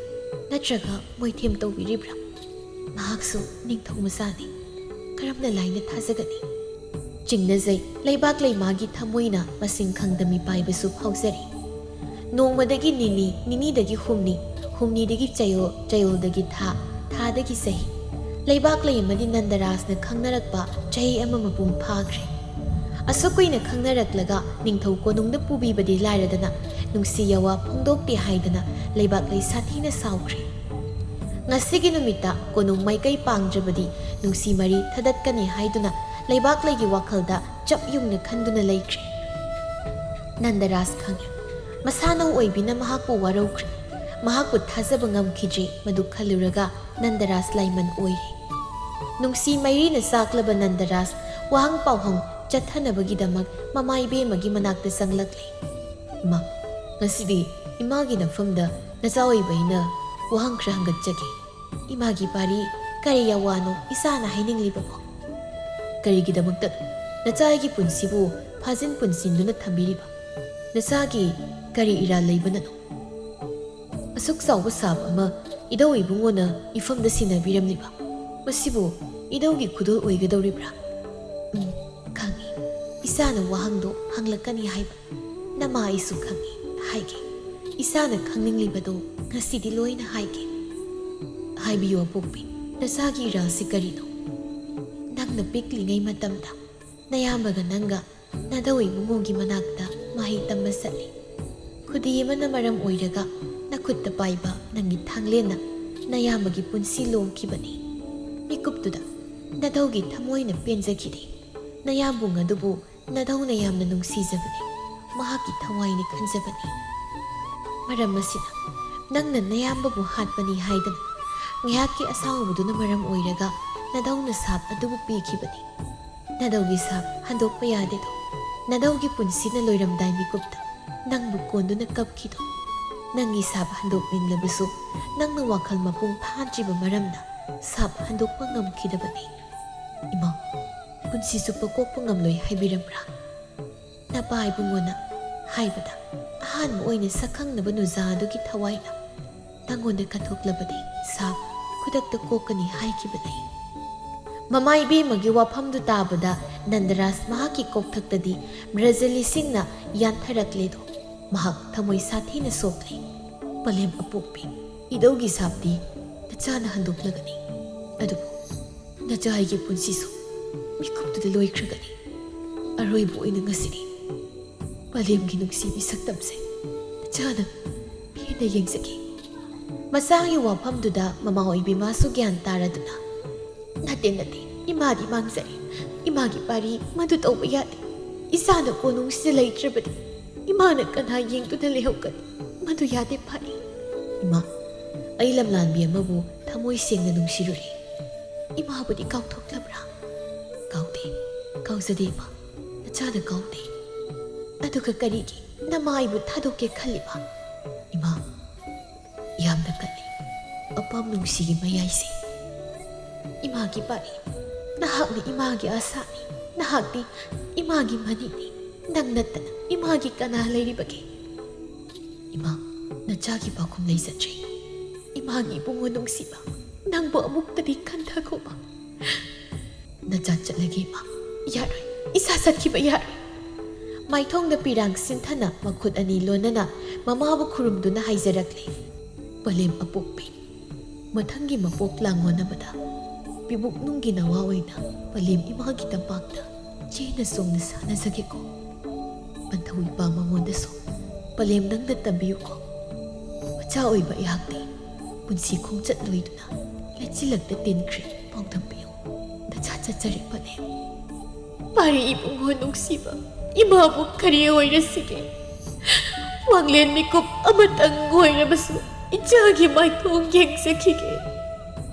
ꯅꯠꯇ꯭ꯔꯒ ꯃꯣꯏꯊꯦꯝ ꯇꯧꯕꯤꯔꯤꯕ꯭ꯔꯥ? ꯃꯍꯥꯛꯁꯨ ꯅꯤꯡꯊꯧ ꯃꯆꯥꯅꯤ꯫ ꯀꯔꯝꯅ ꯂꯥꯏꯅ ꯊꯥꯖꯒꯅꯤ? ꯆꯤꯡꯅꯖꯩ, ꯂꯩꯕꯥꯛ ꯂꯩꯃꯥꯒꯤ ꯊꯃꯣꯏꯅ ꯃꯁꯤꯡ ꯈꯪꯗ ꯃꯤꯄꯥꯏꯕꯁꯨ ꯐꯥꯎꯖꯔꯤ꯫ ꯅꯣꯡꯃꯗꯒꯤ ꯅꯤꯅꯤ, ꯅꯤꯅꯤꯗꯒꯤ ꯍꯨꯝꯅꯤ, ꯍꯨꯝꯅꯤꯗꯒꯤ ꯆꯌꯣꯜ, ꯆꯌꯣꯜꯗꯒꯤ ꯊꯥ, ꯊꯥꯗꯒꯤ ꯆꯍꯤ꯫ ꯂꯩꯕꯥꯛ ꯂꯩ ꯑꯃꯗꯤ ꯅꯟꯗꯔꯥꯖꯅ ꯈꯪꯅꯔꯛꯄ ꯆꯍꯤ ꯑꯃ ꯃꯄꯨꯡ ꯐꯥꯈ꯭ꯔꯦ꯫ ꯑꯁꯨꯛ ꯀꯨꯏꯅ ꯈꯪꯅꯔꯛꯂꯒ ꯅꯤꯡꯊꯧ ꯀꯣꯅꯨꯡꯗ ꯄꯨꯕꯤꯕꯗꯤ ꯂꯥꯏꯔꯗꯅ ꯅꯨꯡꯁꯤ ꯌꯥꯋꯥ ꯐꯣꯡꯗꯣꯛꯇꯦ ꯍꯥꯏꯗꯅ ꯂꯩꯕꯥꯛ ꯂꯩ ꯁꯥꯊꯤꯅ ꯁꯥꯎꯈ꯭ꯔꯦ꯫ ꯉꯁꯤꯒꯤ ꯅꯨꯃꯤꯠꯇ ꯀꯣꯅꯨꯡ ꯃꯥꯏꯀꯩ ꯄꯥꯡꯗ꯭ꯔꯕꯗꯤ ꯅꯨꯡꯁꯤ ꯃꯔꯤ ꯊꯗꯠꯀꯅꯤ ꯍꯥꯏꯗꯨꯅ ꯂꯩꯕꯥꯛ ꯂꯩꯒꯤ ꯋꯥꯈꯜꯗ ꯆꯞ ꯌꯨꯡꯅ ꯈꯟꯗꯨꯅ ꯂꯩꯈ꯭ꯔꯦ꯫ ꯅꯟꯗꯔꯥꯖ ꯈꯪꯏ꯫ ꯃꯁꯥꯅꯧ ꯑꯣꯏꯕꯤꯅ ꯃꯍꯥꯛꯄꯨ ꯋꯥꯔꯧꯈ꯭ꯔꯦ꯫ ꯃꯍꯥꯛꯄꯨ ꯊꯥꯖꯕ ꯉꯝꯈꯤꯗ꯭ꯔꯦ꯫ ꯃꯗꯨ ꯈꯜꯂꯨꯔꯒ ꯅꯟꯗꯔꯥꯖ ꯂꯥꯏꯃꯟ ꯑꯣꯏꯔꯦ꯫ ꯅꯨꯡꯁꯤ ꯃꯩꯔꯤꯅ ꯆꯥꯛꯂꯕ ꯅꯟꯗꯔꯥꯖ ꯋꯥꯍꯪ ꯄꯥꯎꯍꯪ ꯆꯠꯊꯅꯕꯒꯤꯗꯃꯛ ꯃꯃꯥ ꯏꯕꯦꯝꯃꯒꯤ ꯃꯅꯥꯛꯇ ꯆꯪꯂꯛꯂꯦ꯫ "ꯏꯃꯥ, ꯉꯁꯤꯗꯤ ꯏꯃꯥꯒꯤ ꯅꯐꯝꯗ ꯅꯆꯥ ꯑꯣꯏꯕ ꯑꯩꯅ ꯋꯥꯍꯪ ꯈꯔ ꯍꯪꯒꯠꯆꯒꯦ꯫ ꯏꯃꯥꯒꯤ ꯄꯥꯔꯤ ꯀꯔꯤ ꯌꯥꯋꯥꯅꯣ ꯏꯆꯥꯅ ꯍꯥꯏꯅꯤꯡꯂꯤꯕꯕꯣ? ꯀꯔꯤꯒꯤꯗꯃꯛꯇ ꯅꯆꯥ ꯑꯩꯒꯤ ꯄꯨꯟꯁꯤꯕꯨ ꯐꯥꯖꯤꯟ ꯄꯨꯟꯁꯤꯟꯗꯨꯅ ꯊꯝꯕꯤꯔꯤꯕ? ꯅꯆꯥꯒꯤ ꯀꯔꯤ ꯏꯔꯥꯜ ꯂꯩꯕꯅꯅꯣ? ꯑꯁꯨꯛ ꯆꯥꯎꯕ ꯁꯥꯞ ꯑꯃ ꯏꯙꯧ ꯏꯕꯨꯡꯉꯣꯅ ꯏꯐꯝꯗ ꯁꯤꯟꯅꯕꯤꯔꯝꯂꯤꯕ? ꯃꯁꯤꯕꯨ ꯏꯙꯧꯒꯤ ꯈꯨꯗꯣꯜ ꯑꯣꯏꯒꯗꯧꯔꯤꯕ꯭ꯔꯥ?" "ꯎꯝ, ꯈꯪꯏ꯫ ꯏꯆꯥꯅ ꯋꯥꯍꯪꯗꯣ ꯍꯪꯂꯛꯀꯅꯤ ꯍꯥꯏꯕ ꯅꯃꯥ ꯑꯩꯁꯨ ꯈꯪꯏ꯫ ꯍꯥꯏꯒꯦ꯫ ꯏꯆꯥꯅ ꯈꯪꯅꯤꯡꯂꯤꯕꯗꯣ ꯉꯁꯤꯗꯤ ꯂꯣꯏꯅ ꯍꯥꯏꯒꯦ꯫" "ꯍꯥꯏꯕꯤꯌꯨ ꯑꯄꯣꯛꯄꯤ, ꯅꯆꯥꯒꯤ ꯏꯔꯥꯜꯁꯤ ꯀꯔꯤꯅꯣ?" "ꯅꯪꯅ ꯄꯤꯛꯂꯤꯉꯩ ꯃꯇꯝꯗ ꯅꯌꯥꯝꯕꯒ ꯅꯪꯒ ꯅꯙꯧ ꯏꯕꯨꯡꯉꯣꯒꯤ ꯃꯅꯥꯛꯇ ꯃꯍꯩ ꯇꯝꯕ ꯆꯠꯂꯤ꯫ ꯈꯨꯗꯤ ꯑꯃꯅ ꯃꯔꯝ ꯑꯣꯏꯔꯒ ꯅꯈꯨꯠꯇ ꯄꯥꯏꯕ ꯅꯪꯒꯤ ꯊꯥꯡꯂꯦꯟꯅ ꯅꯌꯥꯝꯕꯒꯤ ꯄꯨꯟꯁꯤ ꯂꯣꯝꯈꯤꯕꯅꯤ꯫ ꯃꯤꯀꯨꯞꯇꯨꯗ ꯅꯙꯧꯒꯤ ꯊꯃꯣꯏꯅ ꯄꯦꯟꯖꯈꯤꯗꯦ꯫ ꯅꯌꯥꯝꯕꯨꯡ ꯑꯗꯨꯕꯨ ꯅꯙꯧꯅ ꯌꯥꯝꯅ ꯅꯨꯡꯁꯤꯖꯕꯅꯤ, ꯃꯍꯥꯛꯀꯤ ꯊꯋꯥꯏꯅꯤ ꯈꯟꯖꯕꯅꯤ꯫ ꯃꯔꯝ ꯑꯁꯤꯅ ꯅꯪꯅ ꯅꯌꯥꯝꯕꯕꯨ ꯍꯥꯠꯄꯅꯤ ꯍꯥꯏꯗꯅ ꯉꯥꯏꯍꯥꯛꯀꯤ ꯑꯁꯥꯎꯕꯗꯨꯅ ꯃꯔꯝ ꯑꯣꯏꯔꯒ ꯅꯗꯧꯅ ꯁꯥꯞ ꯑꯗꯨꯕꯨ ꯄꯤꯈꯤꯕꯅꯤ꯫ ꯅꯗꯧꯒꯤ ꯁꯥꯞ ꯍꯟꯗꯣꯛꯄ ꯌꯥꯗꯦꯗꯣ꯫ ꯅꯗꯧꯒꯤ ꯄꯨꯟꯁꯤꯅ ꯂꯣꯏꯔꯝꯗꯥꯏ ꯃꯤꯀꯨꯞꯇ ꯅꯪꯕꯨ ꯀꯣꯟꯗꯨꯅ ꯀꯞꯈꯤꯗꯣ꯫ ꯅꯪꯒꯤ ꯁꯥꯞ ꯍꯟꯗꯣꯛꯅꯤꯡꯂꯕꯁꯨ ꯅꯪꯅ ꯋꯥꯈꯜ ꯃꯄꯨꯡ ꯐꯥꯗ꯭ꯔꯤꯕ ꯃꯔꯝꯅ ꯁꯥꯞ ꯍꯟꯗꯣꯛꯄ ꯉꯝꯈꯤꯗꯕꯅꯤ꯫ ꯏꯃꯥ, ꯄꯨꯟꯁꯤ ꯆꯨꯞꯄ ꯀꯣꯛꯄ ꯉꯝꯂꯣꯏ ꯍꯥꯏꯕꯤꯔꯝꯕ꯭ꯔꯥ? ꯅꯄꯥ ꯏꯕꯨꯡꯉꯣꯅ ꯍꯥꯏꯕꯗ ꯑꯍꯥꯟꯕ ꯑꯣꯏꯅ ꯁꯛꯈꯪꯅꯕ ꯅꯨꯖꯥ ꯑꯗꯨꯒꯤ ꯊꯋꯥꯏꯅ ꯅꯪꯉꯣꯟꯗ ꯀꯠꯊꯣꯛꯂꯕꯗꯤ ꯁꯥꯞ ꯈꯨꯗꯛꯇ ꯀꯣꯛꯀꯅꯤ ꯍꯥꯏꯈꯤꯕꯅꯤ꯫ ꯃꯃꯥ ꯏꯕꯦꯝꯃꯒꯤ ꯋꯥꯐꯝꯗꯨ ꯇꯥꯕꯗ ꯅꯟꯗꯔꯥꯖ ꯃꯍꯥꯛꯀꯤ ꯀꯣꯛꯊꯛꯇꯗꯤ ꯕ꯭ꯔꯖꯂꯤꯁꯤꯡꯅ ꯌꯥꯟꯊꯔꯛꯂꯦꯗꯣ꯫ ꯃꯍꯥꯛ ꯊꯃꯣꯏ ꯁꯥꯊꯤꯅ ꯁꯣꯛꯂꯦ꯫ ꯄꯂꯦꯝ ꯑꯄꯣꯛꯄꯤ, ꯏꯗꯧꯒꯤ ꯁꯥꯞꯇꯤ ꯅꯆꯥꯅ ꯍꯟꯗꯣꯛꯂꯒꯅꯤ꯫ ꯑꯗꯨꯕꯨ ꯅꯆꯥ ꯑꯩꯒꯤ ꯄꯨꯟꯁꯤꯁꯨ ꯃꯤꯀꯨꯞꯇꯨꯗ ꯂꯣꯏꯈ꯭ꯔꯒꯅꯤ꯫ ꯑꯔꯣꯏꯕ ꯑꯣꯏꯅ ꯉꯁꯤꯗꯤ ꯄꯂꯦꯝꯒꯤ ꯅꯨꯡꯁꯤꯕꯤ ꯁꯛꯇꯝꯁꯦ ꯅꯆꯥꯅ ꯄꯦꯟꯅ ꯌꯦꯡꯖꯒꯦ꯫ ꯃꯆꯥꯒꯤ ꯋꯥꯐꯝꯗꯨꯗ ꯃꯃꯥ ꯑꯣꯏꯕꯤ ꯃꯥꯁꯨ ꯒ꯭ꯌꯥꯟ ꯇꯥꯔꯗꯨꯅ, "ꯅꯠꯇꯦ, ꯅꯠꯇꯦ, ꯏꯃꯥꯗꯤ ꯃꯥꯡꯖꯔꯦ꯫ ꯏꯃꯥꯒꯤ ꯄꯥꯔꯤ ꯃꯗꯨ ꯇꯧꯕ ꯌꯥꯗꯦ꯫ ꯏꯆꯥꯅ ꯀꯣꯅꯨꯡꯁꯤꯗ ꯂꯩꯇ꯭ꯔꯕꯗꯤ ꯏꯃꯥꯅ ꯀꯅꯥ ꯌꯦꯡꯗꯨꯅ ꯂꯩꯍꯧꯒꯅꯤ? ꯃꯗꯨ ꯌꯥꯗꯦ, ꯐꯔꯦ꯫" "ꯏꯃꯥ, ꯑꯩ ꯂꯝꯂꯥꯟꯕꯤ ꯑꯃꯕꯨ ꯊꯃꯣꯏ ꯁꯦꯡꯅ ꯅꯨꯡꯁꯤꯔꯨꯔꯦ꯫ ꯏꯃꯥꯕꯨꯗꯤ ꯀꯥꯎꯊꯣꯛꯂꯕ꯭ꯔꯥ?" "ꯀꯥꯎꯗꯦ, ꯀꯥꯎꯖꯗꯦ ꯏꯃꯥ, ꯅꯆꯥꯅ ꯀꯥꯎꯗꯦ꯫ ꯑꯗꯨꯒ ꯀꯔꯤꯒꯤ ꯅꯃꯥ ꯑꯩꯕꯨ ꯊꯥꯗꯣꯛꯀꯦ ꯈꯜꯂꯤꯕ?" "ꯏꯃꯥ, ꯌꯥꯝꯅ ꯀꯜꯂꯤ ꯑꯄꯥꯝ ꯅꯨꯡꯁꯤꯒꯤ ꯃꯌꯥꯏꯁꯦ꯫ ꯏꯃꯥꯒꯤ ꯄꯥꯔꯤ, ꯅꯍꯥꯛꯅ ꯏꯃꯥꯒꯤ ꯑꯁꯥꯅꯤ, ꯅꯍꯥꯛꯇꯤ ꯏꯃꯥꯒꯤ ꯃꯅꯤꯅꯤ, ꯅꯪ ꯅꯠꯇꯅ ꯏꯃꯥꯒꯤ ꯀꯅꯥ ꯂꯩꯔꯤꯕꯒꯦ? ꯏꯃꯥ, ꯅꯆꯥꯒꯤ ꯄꯥꯎꯈꯨꯝ ꯂꯩꯖꯗ꯭ꯔꯦ꯫ ꯏꯃꯥꯒꯤ ꯏꯕꯨꯡꯉꯣ ꯅꯨꯡꯁꯤꯕ, ꯅꯪꯕꯨ ꯑꯃꯨꯛꯇꯗꯤ ꯈꯟꯊꯈꯣꯕ꯫" "ꯅꯆꯥ ꯆꯠꯂꯒꯦ ꯏꯃꯥ, ꯌꯥꯔꯣꯏ, ꯏꯆꯥ ꯆꯠꯈꯤꯕ ꯌꯥꯔꯣꯏ꯫" ꯃꯥꯏꯊꯣꯡꯗ ꯄꯤꯔꯥꯡ ꯁꯤꯟꯊꯅ ꯃꯈꯨꯠ ꯑꯅꯤ ꯂꯣꯟꯅꯅ ꯃꯃꯥꯕꯨ ꯈꯨꯔꯨꯝꯗꯨꯅ ꯍꯥꯏꯖꯔꯛꯂꯦ꯫ ꯄꯂꯦꯝ ꯑꯄꯣꯛꯄꯤ, ꯃꯊꯪꯒꯤ ꯃꯄꯣꯛ ꯂꯥꯡꯑꯣꯟꯅꯕꯗ ꯄꯤꯕꯨꯛꯅꯨꯡꯒꯤ ꯅꯋꯥ ꯑꯣꯏꯅ ꯄꯂꯦꯝ ꯏꯃꯥꯒꯤ ꯇꯝꯄꯥꯛꯇ ꯆꯦꯟꯅ ꯆꯣꯡꯅ ꯁꯥꯟꯅꯖꯒꯦꯀꯣ꯫ ꯄꯟꯊꯧ ꯏꯄꯥ ꯃꯉꯣꯟꯗꯁꯨ ꯄꯂꯦꯝ ꯅꯪꯅ ꯇꯝꯕꯤꯌꯨꯀꯣ꯫ ꯃꯆꯥ ꯑꯣꯏꯕ ꯑꯩꯍꯥꯛꯇꯤ ꯄꯨꯟꯁꯤ ꯈꯣꯡꯆꯠ ꯂꯣꯏꯗꯨꯅ ꯂꯩꯆꯤꯜꯂꯛꯇ ꯇꯤꯟꯈ꯭ꯔꯦ, ꯄꯥꯎꯗꯝꯕꯤꯌꯨ꯫ ꯅꯆꯥ ꯆꯠꯆꯔꯦ ꯄꯂꯦꯝ꯫ ꯄꯥꯔꯤ ꯏꯕꯨꯡꯉꯣ ꯅꯨꯡꯁꯤꯕ, ꯏꯃꯥꯕꯨ ꯀꯔꯤ ꯑꯣꯏꯔꯁꯤꯒꯦ? ꯋꯥꯡꯂꯦꯟ ꯃꯤꯀꯨꯞ ꯑꯃꯇꯪ ꯑꯣꯏꯔꯕꯁꯨ ꯏꯆꯥꯒꯤ ꯃꯥꯏꯊꯣꯡ ꯌꯦꯡꯖꯈꯤꯒꯦ꯫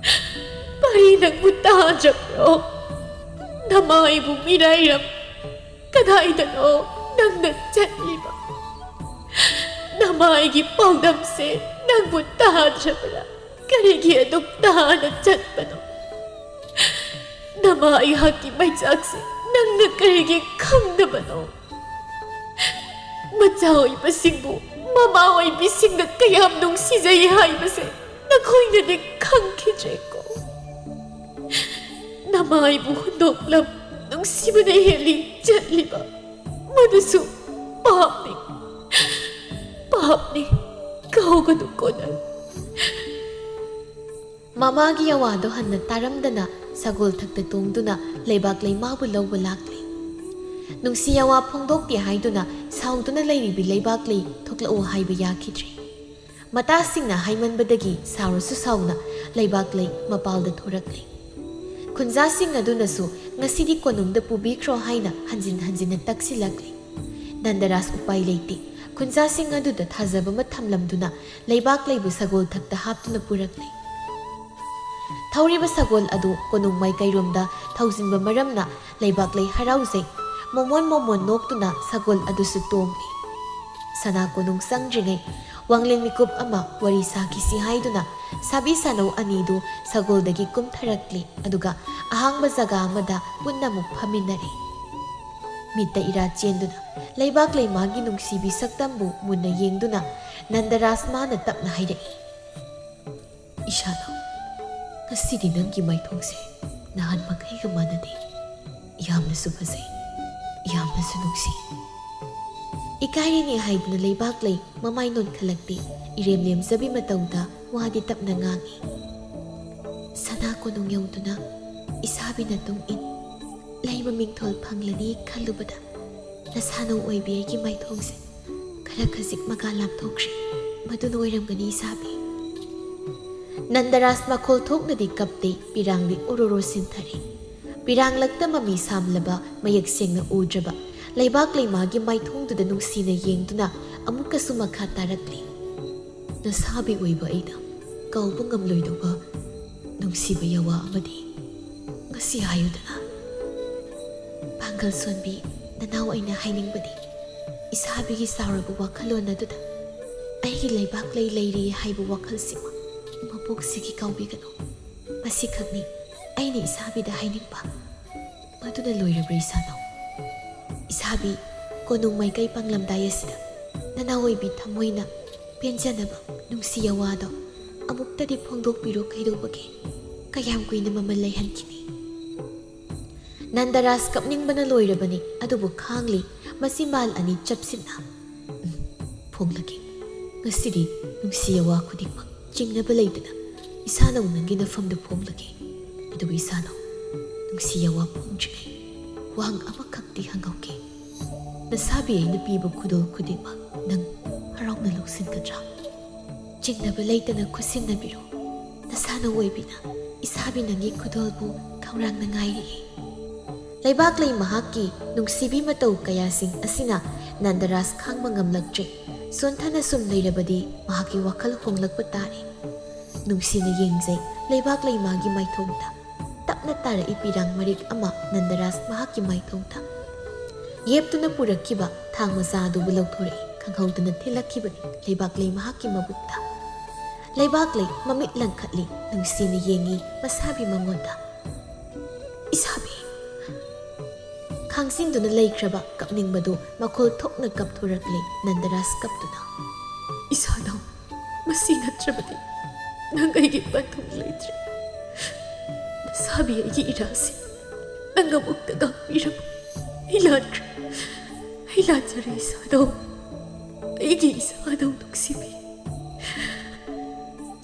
ꯄꯥꯔꯤ, ꯅꯪꯕꯨ ꯇꯥꯗ꯭ꯔꯕ꯭ꯔꯣ? ꯅꯃꯥꯏꯕꯨ ꯃꯤꯔꯥꯏꯔꯝ, ꯀꯗꯥꯏꯗꯅꯣ ꯅꯪꯅ ꯆꯠꯂꯤꯕ? ꯅꯃꯥꯏꯒꯤ ꯄꯥꯎꯗꯝꯁꯦ ꯅꯪꯕꯨ ꯇꯥꯗ꯭ꯔꯕ꯭ꯔꯥ? ꯀꯔꯤꯒꯤ ꯑꯗꯨꯛ ꯇꯥꯅ ꯆꯠꯄꯅꯣ? ꯅꯃꯥ ꯑꯩꯍꯥꯛꯀꯤ ꯃꯩꯆꯥꯛꯁꯦ ꯅꯪꯅ ꯀꯔꯤꯒꯤ ꯈꯪꯗꯕꯅꯣ? ꯃꯆꯥ ꯑꯣꯏꯕꯁꯤꯡꯕꯨ ꯃꯃꯥ ꯑꯣꯏꯕꯤꯁꯤꯡꯅ ꯀꯌꯥꯝ ꯅꯨꯡꯁꯤꯖꯩ ꯍꯥꯏꯕꯁꯦ ꯅꯈꯣꯏꯅꯗꯤ ꯈꯪꯈꯤꯗ꯭ꯔꯦꯀꯣ? ꯅꯃꯥꯏꯕꯨ ꯍꯨꯟꯗꯣꯛꯂꯝ ꯅꯨꯡꯁꯤꯕꯅ ꯍꯦꯜꯂꯤ ꯆꯠꯂꯤꯕ꯫ ꯃꯗꯨꯁꯨ ꯄꯥꯞꯅꯤ, ꯄꯥꯞꯅꯤ꯫ ꯀꯥꯎꯒꯅꯨꯀꯣ ꯅꯪ꯫ ꯃꯃꯥꯒꯤ ꯑꯋꯥꯗꯣ ꯍꯟꯅ ꯇꯥꯔꯝꯗꯅ ꯁꯒꯣꯜ ꯊꯛꯇ ꯇꯣꯡꯗꯨꯅ ꯂꯩꯕꯥꯛꯂꯩ ꯃꯥꯕꯨ ꯂꯧꯕ ꯂꯥꯛꯂꯦ꯫ ꯅꯨꯡꯁꯤ ꯑꯋꯥ ꯐꯣꯡꯗꯣꯛꯇꯦ ꯍꯥꯏꯗꯨꯅ ꯁꯥꯎꯗꯨꯅ ꯂꯩꯔꯤꯕꯤ ꯂꯩꯕꯥꯛꯂꯩ ꯊꯣꯛꯂꯛꯎ ꯍꯥꯏꯕ ꯌꯥꯈꯤꯗ꯭ꯔꯦ꯫ ꯃꯇꯥꯁꯤꯡꯅ ꯍꯥꯏꯃꯟꯕꯗꯒꯤ ꯁꯥꯎꯔꯁꯨ ꯁꯥꯎꯅ ꯂꯩꯕꯥꯛꯂꯩ ꯃꯄꯥꯜꯗ ꯊꯣꯔꯛꯂꯦ꯫ ꯈꯨꯟꯖꯥꯁꯤꯡ ꯑꯗꯨꯅꯁꯨ ꯉꯁꯤꯗꯤ ꯀꯣꯅꯨꯡꯗ ꯄꯨꯕꯤꯈ꯭ꯔꯣ ꯍꯥꯏꯅ ꯍꯟꯖꯤꯟ ꯍꯟꯖꯤꯟꯅ ꯇꯛꯁꯤꯜꯂꯛꯂꯦ꯫ ꯅꯟꯗꯔꯥꯖ ꯎꯄꯥꯏ ꯂꯩꯇꯦ꯫ ꯈꯨꯟꯖꯥꯁꯤꯡ ꯑꯗꯨꯗ ꯊꯥꯖꯕ ꯑꯃ ꯊꯝꯂꯝꯗꯨꯅ ꯂꯩꯕꯥꯛꯂꯩꯕꯨ ꯁꯒꯣꯜ ꯊꯛꯇ ꯍꯥꯞꯇꯨꯅ ꯄꯨꯔꯛꯂꯦ꯫ ꯊꯧꯔꯤꯕ ꯁꯒꯣꯜ ꯑꯗꯨ ꯀꯣꯅꯨꯡ ꯃꯥꯏꯀꯩꯔꯣꯝꯗ ꯊꯧꯖꯤꯟꯕ ꯃꯔꯝꯅ ꯂꯩꯕꯥꯛꯂꯩ ꯍꯔꯥꯎꯖꯩ꯫ ꯃꯣꯃꯣꯟ ꯃꯣꯃꯣꯟ ꯅꯣꯛꯇꯨꯅ ꯁꯒꯣꯜ ꯑꯗꯨꯁꯨ ꯇꯣꯡꯂꯤ꯫ ꯁꯅꯥ ꯀꯣꯅꯨꯡ ꯆꯪꯗ꯭ꯔꯤꯉꯩ ꯋꯥꯡꯂꯦꯟ ꯃꯤꯀꯨꯞ ꯑꯃ ꯋꯥꯔꯤ ꯁꯥꯈꯤꯁꯤ ꯍꯥꯏꯗꯨꯅ ꯁꯥꯕꯤ ꯁꯥꯅꯧ ꯑꯅꯤꯗꯨ ꯁꯒꯣꯜꯗꯒꯤ ꯀꯨꯝꯊꯔꯛꯂꯤ, ꯑꯗꯨꯒ ꯑꯍꯥꯡꯕ ꯖꯒꯥ ꯑꯃꯗ ꯄꯨꯟꯅ ꯑꯃꯨꯛ ꯐꯝꯃꯤꯟꯅꯔꯦ꯫ ꯃꯤꯠꯇ ꯏꯔꯥ ꯆꯦꯟꯗꯨꯅ ꯂꯩꯕꯥꯛꯂꯩ ꯃꯥꯒꯤ ꯅꯨꯡꯁꯤꯕꯤ ꯁꯛꯇꯝꯕꯨ ꯃꯨꯟꯅ ꯌꯦꯡꯗꯨꯅ ꯅꯟꯗꯔꯥꯖ ꯃꯥꯅ ꯇꯞꯅ ꯍꯥꯏꯔꯛꯏ, "ꯏꯁꯥꯅꯧ, ꯉꯁꯤꯗꯤ ꯅꯪꯒꯤ ꯃꯥꯏꯊꯣꯡꯁꯦ ꯅꯍꯥꯟ ꯃꯈꯩꯒ ꯃꯥꯟꯅꯗꯦ꯫ ꯌꯥꯝꯅꯁꯨ ꯐꯖꯩ, ꯌꯥꯝꯅꯁꯨ ꯅꯨꯡꯁꯤ꯫" ꯏꯀꯥꯏꯔꯤꯅꯦ ꯍꯥꯏꯗꯨꯅ ꯂꯩꯕꯥꯛꯂꯩ ꯃꯃꯥꯏ ꯅꯣꯟꯈꯠꯂꯛꯇꯦ꯫ ꯏꯔꯦꯝ ꯂꯦꯝꯖꯕꯤ ꯃꯇꯧꯗ ꯋꯥꯗꯤ ꯇꯞꯅ ꯉꯥꯡꯏ, "ꯁꯅꯥ ꯀꯣꯅꯨꯡ ꯌꯧꯗꯨꯅ ꯏꯁꯥꯕꯤ ꯅꯇꯨꯡ ꯏꯟ꯫ ꯂꯩ ꯃꯃꯤꯡꯊꯣꯜ ꯐꯪꯂꯅꯤ ꯈꯜꯂꯨꯕꯗ ꯅꯁꯥꯅꯧ ꯑꯣꯏꯕꯤ ꯑꯩꯒꯤ ꯃꯥꯏꯊꯣꯡꯁꯦ ꯈꯔ ꯈꯖꯤꯛ ꯃꯒꯥ ꯂꯥꯝꯊꯣꯛꯈ꯭ꯔꯦ꯫ ꯃꯗꯨꯅ ꯑꯣꯏꯔꯝꯒꯅꯤ ꯏꯁꯥꯕꯤ꯫" ꯅꯟꯗꯔꯥꯖ ꯃꯈꯣꯜ ꯊꯣꯛꯅꯗꯤ ꯀꯞꯇꯦ, ꯄꯤꯔꯥꯡꯗꯤ ꯑꯣꯔꯣꯔꯣ ꯁꯤꯟꯊꯔꯦ꯫ ꯄꯤꯔꯥꯡꯂꯛꯇ ꯃꯃꯤ ꯁꯥꯝꯂꯕ, ꯃꯌꯦꯛ ꯁꯦꯡꯅ ꯎꯗ꯭ꯔꯕ ꯂꯩꯕꯥꯛꯂꯩ ꯃꯥꯒꯤ ꯃꯥꯏꯊꯣꯡꯗꯨꯗ ꯅꯨꯡꯁꯤꯅ ꯌꯦꯡꯗꯨꯅ ꯑꯃꯨꯛꯀꯁꯨ ꯃꯈꯥ ꯇꯥꯔꯛꯂꯤ꯫ ꯅꯁꯥꯕꯤ ꯑꯣꯏꯕ ꯑꯩꯅ ꯀꯥꯎꯕ ꯉꯝꯂꯣꯏꯗꯧꯕ ꯅꯨꯡꯁꯤꯕ ꯌꯥꯋꯥ ꯑꯃꯗꯤ꯫ ꯉꯁꯤ ꯍꯥꯏꯌꯨꯗꯅ꯫ ꯄꯥꯡꯒꯜ ꯁꯣꯟꯕꯤ ꯅꯅꯥꯎ, ꯑꯩꯅ ꯍꯥꯏꯅꯤꯡꯕꯗꯤ, ꯏꯁꯥꯕꯤꯒꯤ ꯁꯥꯎꯔꯕ ꯋꯥꯈꯜꯂꯣꯟ ꯑꯗꯨꯗ ꯑꯩꯒꯤ ꯂꯩꯕꯥꯛ ꯂꯩ ꯂꯩꯔꯤ ꯍꯥꯏꯕ ꯋꯥꯈꯜꯁꯤꯃ ꯃꯄꯣꯛꯁꯤꯒꯤ ꯀꯥꯎꯕꯤꯒꯅꯨ꯫ ꯃꯁꯤꯈꯛꯅꯤ ꯑꯩꯅ ꯏꯁꯥꯕꯤꯗ ꯍꯥꯏꯅꯤꯡꯕ꯫ ꯃꯗꯨꯅ ꯂꯣꯏꯔꯕ꯭ꯔꯥ ꯏꯁꯥꯅꯧ? ꯏꯁꯥꯕꯤ, ꯀꯣꯅꯨꯡ ꯃꯥꯏꯀꯩ ꯄꯥꯡꯂꯝꯗꯥꯏ ꯑꯁꯤꯗ ꯅꯅꯥꯎ ꯑꯣꯏꯕꯤ ꯊꯃꯣꯏꯅ ꯄꯦꯟꯖꯅꯕ ꯅꯨꯡꯁꯤ ꯌꯥꯋꯥꯗꯣ ꯑꯃꯨꯛꯇꯗꯤ ꯐꯣꯡꯗꯣꯛꯄꯤꯔꯣ꯫ ꯀꯩꯗꯧꯕꯒꯦ? ꯀꯌꯥꯝ ꯀꯨꯏꯅ ꯃꯃꯜ ꯂꯩꯍꯟꯈꯤꯅꯤ? ꯅꯟꯗꯔꯥꯖ ꯀꯞꯅꯤꯡꯕꯅ ꯂꯣꯏꯔꯕꯅꯤ, ꯑꯗꯨꯕꯨ ꯈꯥꯡꯂꯤ ꯃꯆꯤꯟꯕꯥꯜ ꯑꯅꯤ ꯆꯞꯁꯤꯟꯅ꯫ "ꯎꯝ, ꯐꯣꯡꯂꯒꯦ꯫ ꯉꯁꯤꯗꯤ ꯅꯨꯡꯁꯤ ꯌꯥꯋꯥ ꯈꯨꯗꯤꯡꯃꯛ ꯆꯤꯡꯅꯕ ꯂꯩꯇꯅ ꯏꯁꯥꯅꯧ ꯅꯪꯒꯤ ꯅꯐꯝꯗ ꯐꯣꯡꯂꯒꯦ꯫ ꯑꯗꯨꯕꯨ ꯏꯁꯥꯅꯧ, ꯅꯨꯡꯁꯤ ꯌꯥꯋꯥ ꯐꯣꯡꯗ꯭ꯔꯤꯉꯩ ꯋꯥꯍꯪ ꯑꯃꯈꯛꯇꯤ ꯍꯪꯍꯧꯒꯦ꯫ ꯅꯁꯥꯕꯤ ꯑꯩꯅ ꯄꯤꯕ ꯈꯨꯗꯣꯜ ꯈꯨꯗꯤꯡꯃꯛ ꯅꯪ ꯍꯔꯥꯎꯅ ꯂꯧꯁꯤꯟꯒꯗ꯭ꯔꯥ?" "ꯆꯤꯡꯅꯕ ꯂꯩꯇꯅ ꯈꯨꯠꯁꯤꯟꯅꯕꯤꯔꯣ꯫ ꯅꯁꯥꯅꯧ ꯑꯣꯏꯕꯤꯅ ꯏꯁꯥꯕꯤ ꯅꯪꯒꯤ ꯈꯨꯗꯣꯜꯕꯨ ꯈꯧꯔꯥꯡꯅ ꯉꯥꯏꯔꯤꯌꯦ꯫" ꯂꯩꯕꯥꯛꯂꯩ ꯃꯍꯥꯛꯀꯤ ꯅꯨꯡꯁꯤꯕꯤ ꯃꯇꯧ ꯀꯌꯥꯁꯤꯡ ꯑꯁꯤꯅ ꯅꯟꯗꯔꯥꯖ ꯈꯥꯡꯕ ꯉꯝꯂꯛꯇ꯭ꯔꯦ꯫ ꯁꯣꯟꯊꯅ ꯁꯨꯝ ꯂꯩꯔꯕꯗꯤ ꯃꯍꯥꯛꯀꯤ ꯋꯥꯈꯜ ꯍꯣꯡꯂꯛꯄ ꯇꯥꯔꯦ꯫ ꯅꯨꯡꯁꯤꯅ ꯌꯦꯡꯖꯩ ꯂꯩꯕꯥꯛꯂꯩꯃꯒꯤ ꯃꯥꯏꯊꯣꯡꯗ꯫ ꯇꯞꯅ ꯇꯥꯔꯛꯏ ꯄꯤꯔꯥꯡ ꯃꯔꯤꯛ ꯑꯃ ꯅꯟꯗꯔꯥꯖ ꯃꯍꯥꯛꯀꯤ ꯃꯥꯏꯊꯣꯡꯗ꯫ ꯌꯦꯞꯇꯨꯅ ꯄꯨꯔꯛꯈꯤꯕ ꯊꯥꯡ ꯃꯆꯥ ꯑꯗꯨꯕꯨ ꯂꯧꯊꯣꯔꯛꯏ꯫ ꯈꯪꯍꯧꯗꯅ ꯊꯤꯜꯂꯛꯈꯤꯕꯅꯤ ꯂꯩꯕꯥꯛꯂꯩ ꯃꯍꯥꯛꯀꯤ ꯃꯕꯨꯛꯇ꯫ ꯂꯩꯕꯥꯛꯂꯩ ꯃꯃꯤꯠ ꯂꯪꯈꯠꯂꯤ, ꯅꯨꯡꯁꯤꯅ ꯌꯦꯡꯉꯤ ꯃꯁꯥꯕꯤ ꯃꯉꯣꯟꯗ꯫ "ꯏꯁꯥꯕꯤ!" ꯈꯥꯡꯖꯤꯟꯗꯨꯅ ꯂꯩꯈ꯭ꯔꯕ ꯀꯞꯅꯤꯡꯕꯗꯨ ꯃꯈꯣꯜ ꯊꯣꯛꯅ ꯀꯞꯊꯣꯔꯛꯂꯦ ꯅꯟꯗꯔꯥꯖ ꯀꯞꯇꯨꯅ꯫ "ꯏꯁꯥꯅꯧ, ꯃꯁꯤ ꯅꯠꯇ꯭ꯔꯕꯗꯤ ꯅꯪ ꯑꯩꯒꯤ ꯄꯟꯊꯨꯡ ꯂꯩꯇ꯭ꯔꯦ꯫ ꯅꯁꯥꯕꯤ ꯑꯩꯒꯤ ꯏꯔꯥꯁꯤ ꯅꯪ ꯑꯃꯨꯛꯇ ꯉꯥꯛꯄꯤꯔꯕ꯫ ꯑꯩ ꯂꯥꯟꯈ꯭ꯔꯦ, ꯑꯩ ꯂꯥꯟꯖꯔꯦ ꯏꯁꯥꯅꯧ, ꯑꯩꯒꯤ ꯏꯁꯥꯅꯧ ꯅꯨꯡꯁꯤꯕꯤ꯫"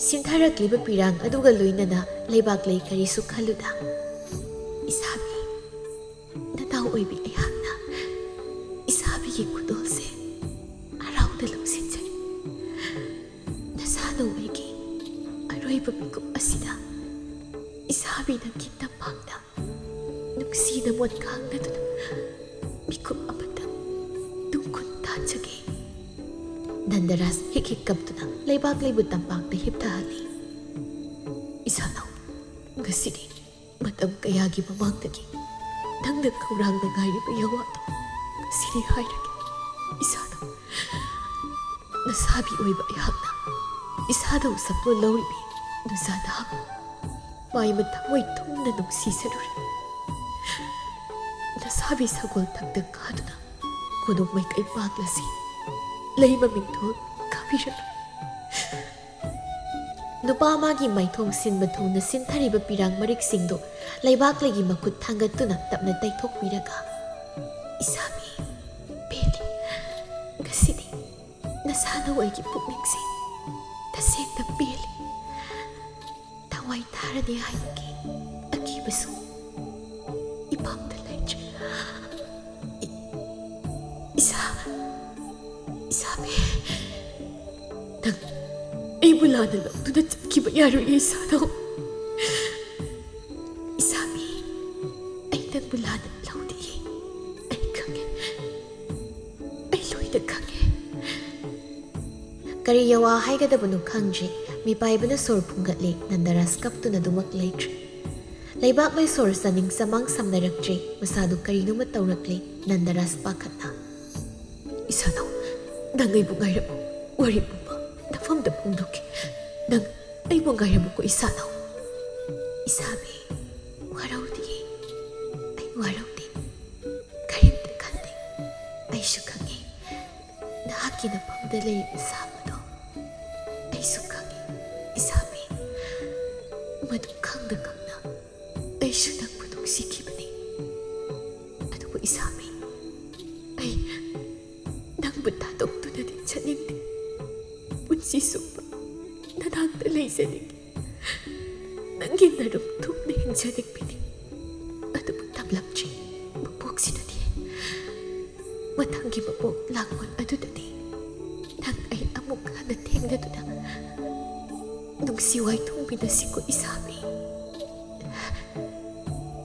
ꯁꯤꯟꯊꯔꯛꯂꯤꯕ ꯄꯤꯔꯥꯡ ꯑꯗꯨꯒ ꯂꯣꯏꯅꯅ ꯂꯩꯕꯥꯛꯂꯩ ꯀꯔꯤꯁꯨ ꯈꯜꯂꯨꯗ, "ꯏꯁꯥꯕꯤ, ꯅꯅꯥꯎ ꯑꯣꯏꯕꯤ ꯑꯩꯍꯥꯛꯅ ꯏꯁꯥꯕꯤꯒꯤ ꯈꯨꯗꯣꯜꯁꯦ ꯍꯔꯥꯎꯅ ꯂꯧꯁꯤꯟꯖꯔꯤ꯫ ꯅꯁꯥꯅꯧ ꯑꯩꯒꯤ ꯑꯔꯣꯏꯕ ꯃꯤꯀꯨꯞ ꯑꯁꯤꯗ ꯏꯁꯥꯕꯤ ꯅꯪꯒꯤ ꯅꯃꯥꯡꯗ ꯅꯨꯡꯁꯤꯅ ꯃꯣꯟ ꯈꯥꯡꯅꯗꯨꯅ ꯃꯤꯀꯨꯞ ꯑꯃꯇꯪ ꯇꯨꯡ ꯀꯨꯟ ꯇꯥꯟꯖꯒꯦ꯫ ꯅꯟꯗꯔꯥꯖ ꯍꯤꯛ ꯍꯤꯛ ꯀꯞꯇꯨꯅ ꯂꯩꯕꯥꯛꯂꯩꯕꯨ ꯇꯝꯄꯥꯛꯇ ꯍꯤꯞꯊꯍꯜꯂꯤ꯫ "ꯏꯁꯥꯅꯧ, ꯉꯁꯤꯗꯤ ꯃꯇꯝ ꯀꯌꯥꯒꯤ ꯃꯃꯥꯡꯗꯒꯤ ꯅꯪꯅ ꯈꯧꯔꯥꯡꯅ ꯉꯥꯏꯔꯤꯕ ꯌꯥꯋꯥꯗꯣ ꯉꯁꯤꯗꯤ ꯍꯥꯏꯔꯒꯦ꯫ ꯏꯁꯥꯅꯧ, ꯅꯁꯥꯕꯤ ꯑꯣꯏꯕ ꯑꯩꯍꯥꯛꯅ ꯏꯁꯥꯗ ꯎꯁꯛꯄ ꯂꯧꯔꯤꯕꯤ ꯅꯨꯖꯥꯗ ꯃꯥꯏꯃ ꯊꯃꯣꯏ ꯊꯨꯝꯅ ꯅꯨꯡꯁꯤꯖꯔꯨꯔꯦ꯫ ꯅꯁꯥꯕꯤ ꯁꯒꯣꯜ ꯊꯛꯇ ꯀꯥꯗꯨꯅ ꯀꯣꯅꯨꯡ ꯃꯥꯏꯀꯩ ꯄꯥꯛꯂꯁꯤ꯫ ꯂꯩ ꯃꯃꯤꯡꯊꯣꯜ ꯀꯥꯕꯤꯔꯅꯨ꯫" ꯅꯨꯄꯥ ꯑꯃꯒꯤ ꯃꯥꯏꯊꯣꯡ ꯁꯤꯟꯕ ꯊꯨꯡꯅ ꯁꯤꯟꯊꯔꯤꯕ ꯄꯤꯔꯥꯡ ꯃꯔꯤꯛꯁꯤꯡꯗꯨ ꯂꯩꯕꯥꯛꯂꯩꯒꯤ ꯃꯈꯨꯠ ꯊꯥꯡꯒꯠꯇꯨꯅ ꯇꯞꯅ ꯇꯩꯊꯣꯛꯄꯤꯔꯒ, "ꯏꯁꯥꯕꯤ, ꯄꯦꯜꯂꯤ꯫ ꯉꯁꯤꯗꯤ ꯅꯁꯥꯅꯧ ꯑꯩꯒꯤ ꯄꯨꯛꯅꯤꯡꯁꯦ ꯇꯁꯦꯡꯅ ꯄꯦꯜꯂꯤ꯫ ꯊꯋꯥꯏ ꯊꯥꯔꯅꯤ ꯍꯥꯏꯕꯒꯤ ꯑꯀꯤꯕꯁꯨ ꯏꯄꯥꯝꯗ ꯂꯩꯇ꯭ꯔꯦ꯫ ꯏ-, ꯏꯁꯥ, ꯏꯁꯥꯕꯤ, ꯅꯪ ꯑꯩꯕꯨ ꯂꯥꯟꯅ ꯂꯧꯗꯨꯅ ꯆꯠꯈꯤꯕ ꯌꯥꯔꯣꯏꯌꯦ ꯏꯁꯥꯅꯧ꯫ ꯏꯁꯥꯕꯤ, ꯑꯩ ꯅꯪꯕꯨ ꯂꯥꯟꯅ ꯂꯧꯗꯤꯌꯦ꯫ ꯑꯩ ꯈꯪꯉꯦ꯫ ꯑꯩ ꯂꯣꯏꯅ ꯈꯪꯉꯦ꯫" ꯀꯔꯤ ꯌꯥꯋꯥ ꯍꯥꯏꯒꯗꯕꯅꯣ ꯈꯪꯗ꯭ꯔꯦ꯫ ꯃꯤꯄꯥꯏꯕꯅ ꯁꯣꯔ ꯐꯨꯡꯒꯠꯂꯦ꯫ ꯅꯟꯗꯔꯥꯖ ꯀꯞꯇꯨꯅ ꯑꯗꯨꯃꯛ ꯂꯩꯈ꯭ꯔꯦ꯫ ꯂꯩꯕꯥꯛꯂꯩ ꯁꯣꯔ ꯆꯥꯅꯤꯡ ꯆꯃꯥꯡ ꯁꯝꯅꯔꯛꯇ꯭ꯔꯦ꯫ ꯃꯁꯥꯗꯨ ꯀꯔꯤꯅꯣꯃ ꯇꯧꯔꯛꯂꯦ꯫ ꯅꯟꯗꯔꯥꯖ ꯄꯥꯈꯠꯅ, "ꯏꯁꯥꯅꯧ, ꯅꯪ ꯑꯩꯕꯨ ꯉꯥꯏꯔꯝꯃꯨ꯫ ꯋꯥꯔꯤ ꯄꯨꯝꯕ ꯅꯐꯝꯗ ꯐꯣꯡꯗꯣꯛꯀꯦ꯫ ꯅꯪ ꯑꯩꯕꯨ ꯉꯥꯏꯔꯝꯃꯨꯀꯣ ꯏꯁꯥꯅꯧ꯫" "ꯏꯁꯥꯕꯤ, ꯋꯥꯔꯧꯗꯤꯌꯦ꯫ ꯑꯩ ꯋꯥꯔꯧꯗꯦ꯫ ꯀꯔꯤꯝꯇ ꯈꯟꯗꯦ꯫ ꯑꯩꯁꯨ ꯈꯪꯉꯦ꯫ ꯅꯍꯥꯛꯀꯤ ꯅꯐꯝꯗ ꯂꯩꯔꯤꯕ ꯁꯥꯕꯗꯣ ꯑꯩꯁꯨ ꯈꯪꯉꯤ, ꯏꯁꯥꯕꯤ꯫ ꯃꯗꯨ ꯈꯪꯅ ꯈꯪꯅ ꯑꯩꯁꯨ ꯅꯪꯕꯨ ꯅꯨꯡꯁꯤꯈꯤꯕꯅꯤ꯫ ꯑꯗꯨꯕꯨ ꯏꯁꯥꯕꯤ, ꯑꯩ ꯅꯪꯕꯨ ꯊꯥꯗꯣꯛꯇꯨꯅꯗꯤ ꯆꯠꯅꯤꯡꯗꯦ꯫ ꯄꯨꯟꯁꯤ ꯆꯨꯞꯄ ꯅꯅꯥꯛꯇ ꯂꯩꯖꯅꯤꯡꯉꯤ꯫ ꯅꯪꯒꯤ ꯅꯔꯨꯝ ꯊꯨꯞꯅ ꯍꯤꯡꯖꯅꯤꯡꯕꯤꯅꯤ꯫ ꯑꯗꯨꯕꯨ ꯇꯝꯂꯝꯗ꯭ꯔꯤ ꯃꯄꯣꯛꯁꯤꯅꯗꯤ꯫ ꯃꯊꯪꯒꯤ ꯃꯄꯣꯛ ꯂꯥꯛꯄ ꯑꯗꯨꯗꯗꯤ ꯅꯪ ꯑꯩ ꯑꯃꯨꯛ ꯍꯟꯅ ꯊꯦꯡꯅꯗꯨꯅ ꯅꯨꯡꯁꯤ ꯋꯥꯏ ꯊꯨꯡꯃꯤꯟꯅꯁꯤꯀꯣ ꯏꯁꯥꯕꯤ꯫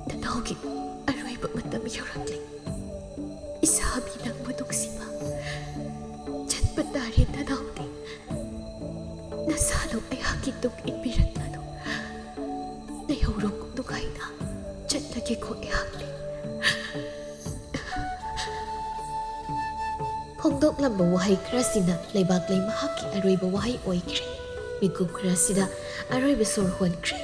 ꯅꯅꯥꯎꯒꯤ ꯑꯔꯣꯏꯕ ꯃꯇꯝ ꯌꯧꯔꯛꯂꯦ꯫ ꯏꯁꯥꯕꯤ ꯅꯪꯕꯨ ꯅꯨꯡꯁꯤꯕ ꯆꯠꯄ ꯇꯥꯔꯦ ꯅꯪ꯫ ꯇꯨꯡ ꯏꯟꯕꯤꯔꯛꯂꯅꯨ꯫ ꯂꯩꯍꯧꯔꯣ ꯅꯨꯡꯉꯥꯏꯅ꯫ ꯆꯠꯂꯒꯦꯀꯣ ꯑꯩꯍꯥꯛꯇꯤ꯫ ꯐꯣꯡꯗꯣꯛꯂꯝꯕ ꯋꯥꯍꯩ ꯈꯔꯁꯤꯅ ꯂꯩꯕꯥꯛꯂꯩ ꯃꯍꯥꯛꯀꯤ ꯑꯔꯣꯏꯕ ꯋꯥꯍꯩ ꯑꯣꯏꯈ꯭ꯔꯦ꯫ ꯃꯤꯀꯨꯞ ꯈꯔꯁꯤꯗ ꯑꯔꯣꯏꯕ ꯁꯣꯔ ꯍꯣꯟꯈ꯭ꯔꯦ꯫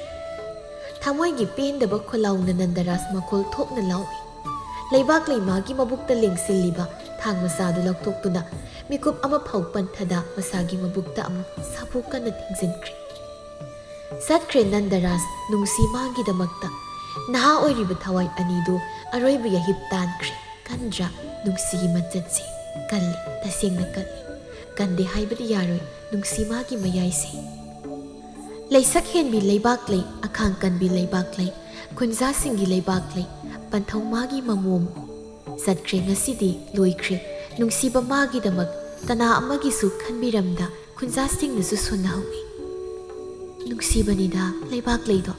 ꯊꯃꯣꯏꯒꯤ ꯄꯦꯟꯗꯕ ꯈꯣꯜꯂꯥꯎꯅ ꯅꯟꯗꯔꯥꯖ ꯃꯈꯣꯜ ꯊꯣꯛꯅ ꯂꯥꯎꯏ꯫ ꯂꯩꯕꯥꯛꯂꯩ ꯃꯥꯒꯤ ꯃꯕꯨꯛꯇ ꯂꯦꯡꯁꯤꯜꯂꯤꯕ ꯊꯥꯡ ꯃꯆꯥꯗꯨ ꯂꯧꯊꯣꯛꯇꯨꯅ ꯃꯤꯀꯨꯞ ꯑꯃ ꯐꯥꯎ ꯄꯟꯊꯗ ꯃꯁꯥꯒꯤ ꯃꯕꯨꯛꯇ ꯑꯃꯨꯛ ꯁꯥꯐꯨ ꯀꯟꯅ ꯊꯤꯡꯖꯤꯟꯈ꯭ꯔꯦ꯫ ꯆꯠꯈ꯭ꯔꯦ ꯅꯟꯗꯔꯥꯖ ꯅꯨꯡꯁꯤ ꯃꯥꯒꯤꯗꯃꯛꯇ꯫ ꯅꯍꯥ ꯑꯣꯏꯔꯤꯕ ꯊꯋꯥꯏ ꯑꯅꯤꯗꯨ ꯑꯔꯣꯏꯕ ꯌꯥꯍꯤꯞ ꯇꯥꯟꯈ꯭ꯔꯦ꯫ ꯀꯟꯗ꯭ꯔꯥ ꯅꯨꯡꯁꯤꯒꯤ ꯃꯆꯠꯁꯦ? ꯀꯜꯂꯤ, ꯇꯁꯦꯡꯅ ꯀꯜꯂꯤ꯫ ꯀꯟꯗꯦ ꯍꯥꯏꯕꯗꯤ ꯌꯥꯔꯣꯏ ꯅꯨꯡꯁꯤ ꯃꯥꯒꯤ ꯃꯌꯥꯏꯁꯦ꯫ ꯂꯩꯁꯛ ꯍꯦꯟꯕꯤ ꯂꯩꯕꯥꯛꯂꯩ, ꯑꯈꯥꯡ ꯀꯟꯕꯤ ꯂꯩꯕꯥꯛꯂꯩ, ꯈꯨꯟꯖꯥꯁꯤꯡꯒꯤ ꯂꯩꯕꯥꯛꯂꯩ, ꯄꯟꯊꯧ ꯃꯥꯒꯤ ꯃꯃꯣꯝ꯫ ꯆꯠꯈ꯭ꯔꯦ ꯉꯁꯤꯗꯤ, ꯂꯣꯏꯈ꯭ꯔꯦ꯫ ꯅꯨꯡꯁꯤꯕ ꯃꯥꯒꯤꯗꯃꯛ ꯀꯅꯥ ꯑꯃꯒꯤꯁꯨ ꯈꯟꯕꯤꯔꯝꯗ ꯈꯨꯟꯖꯥꯁꯤꯡꯅꯁꯨ ꯁꯣꯟꯅꯍꯧꯏ꯫ ꯅꯨꯡꯁꯤꯕꯅꯤꯗ ꯂꯩꯕꯥꯛꯂꯩꯗꯣ,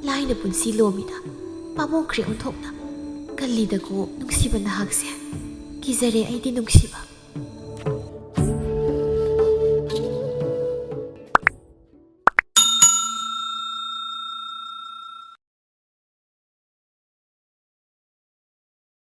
ꯂꯥꯏꯅ ꯄꯨꯟꯁꯤ ꯂꯣꯝꯃꯤꯗ, ꯄꯥꯝꯃꯨꯈ꯭ꯔꯦ ꯑꯣꯟꯊꯣꯛꯅ꯫ ꯀꯜꯂꯤꯗꯀꯣ ꯅꯨꯡꯁꯤꯕ ꯅꯍꯥꯛꯁꯦ꯫ ꯀꯤꯖꯔꯦ ꯑꯩꯗꯤ ꯅꯨꯡꯁꯤꯕ꯫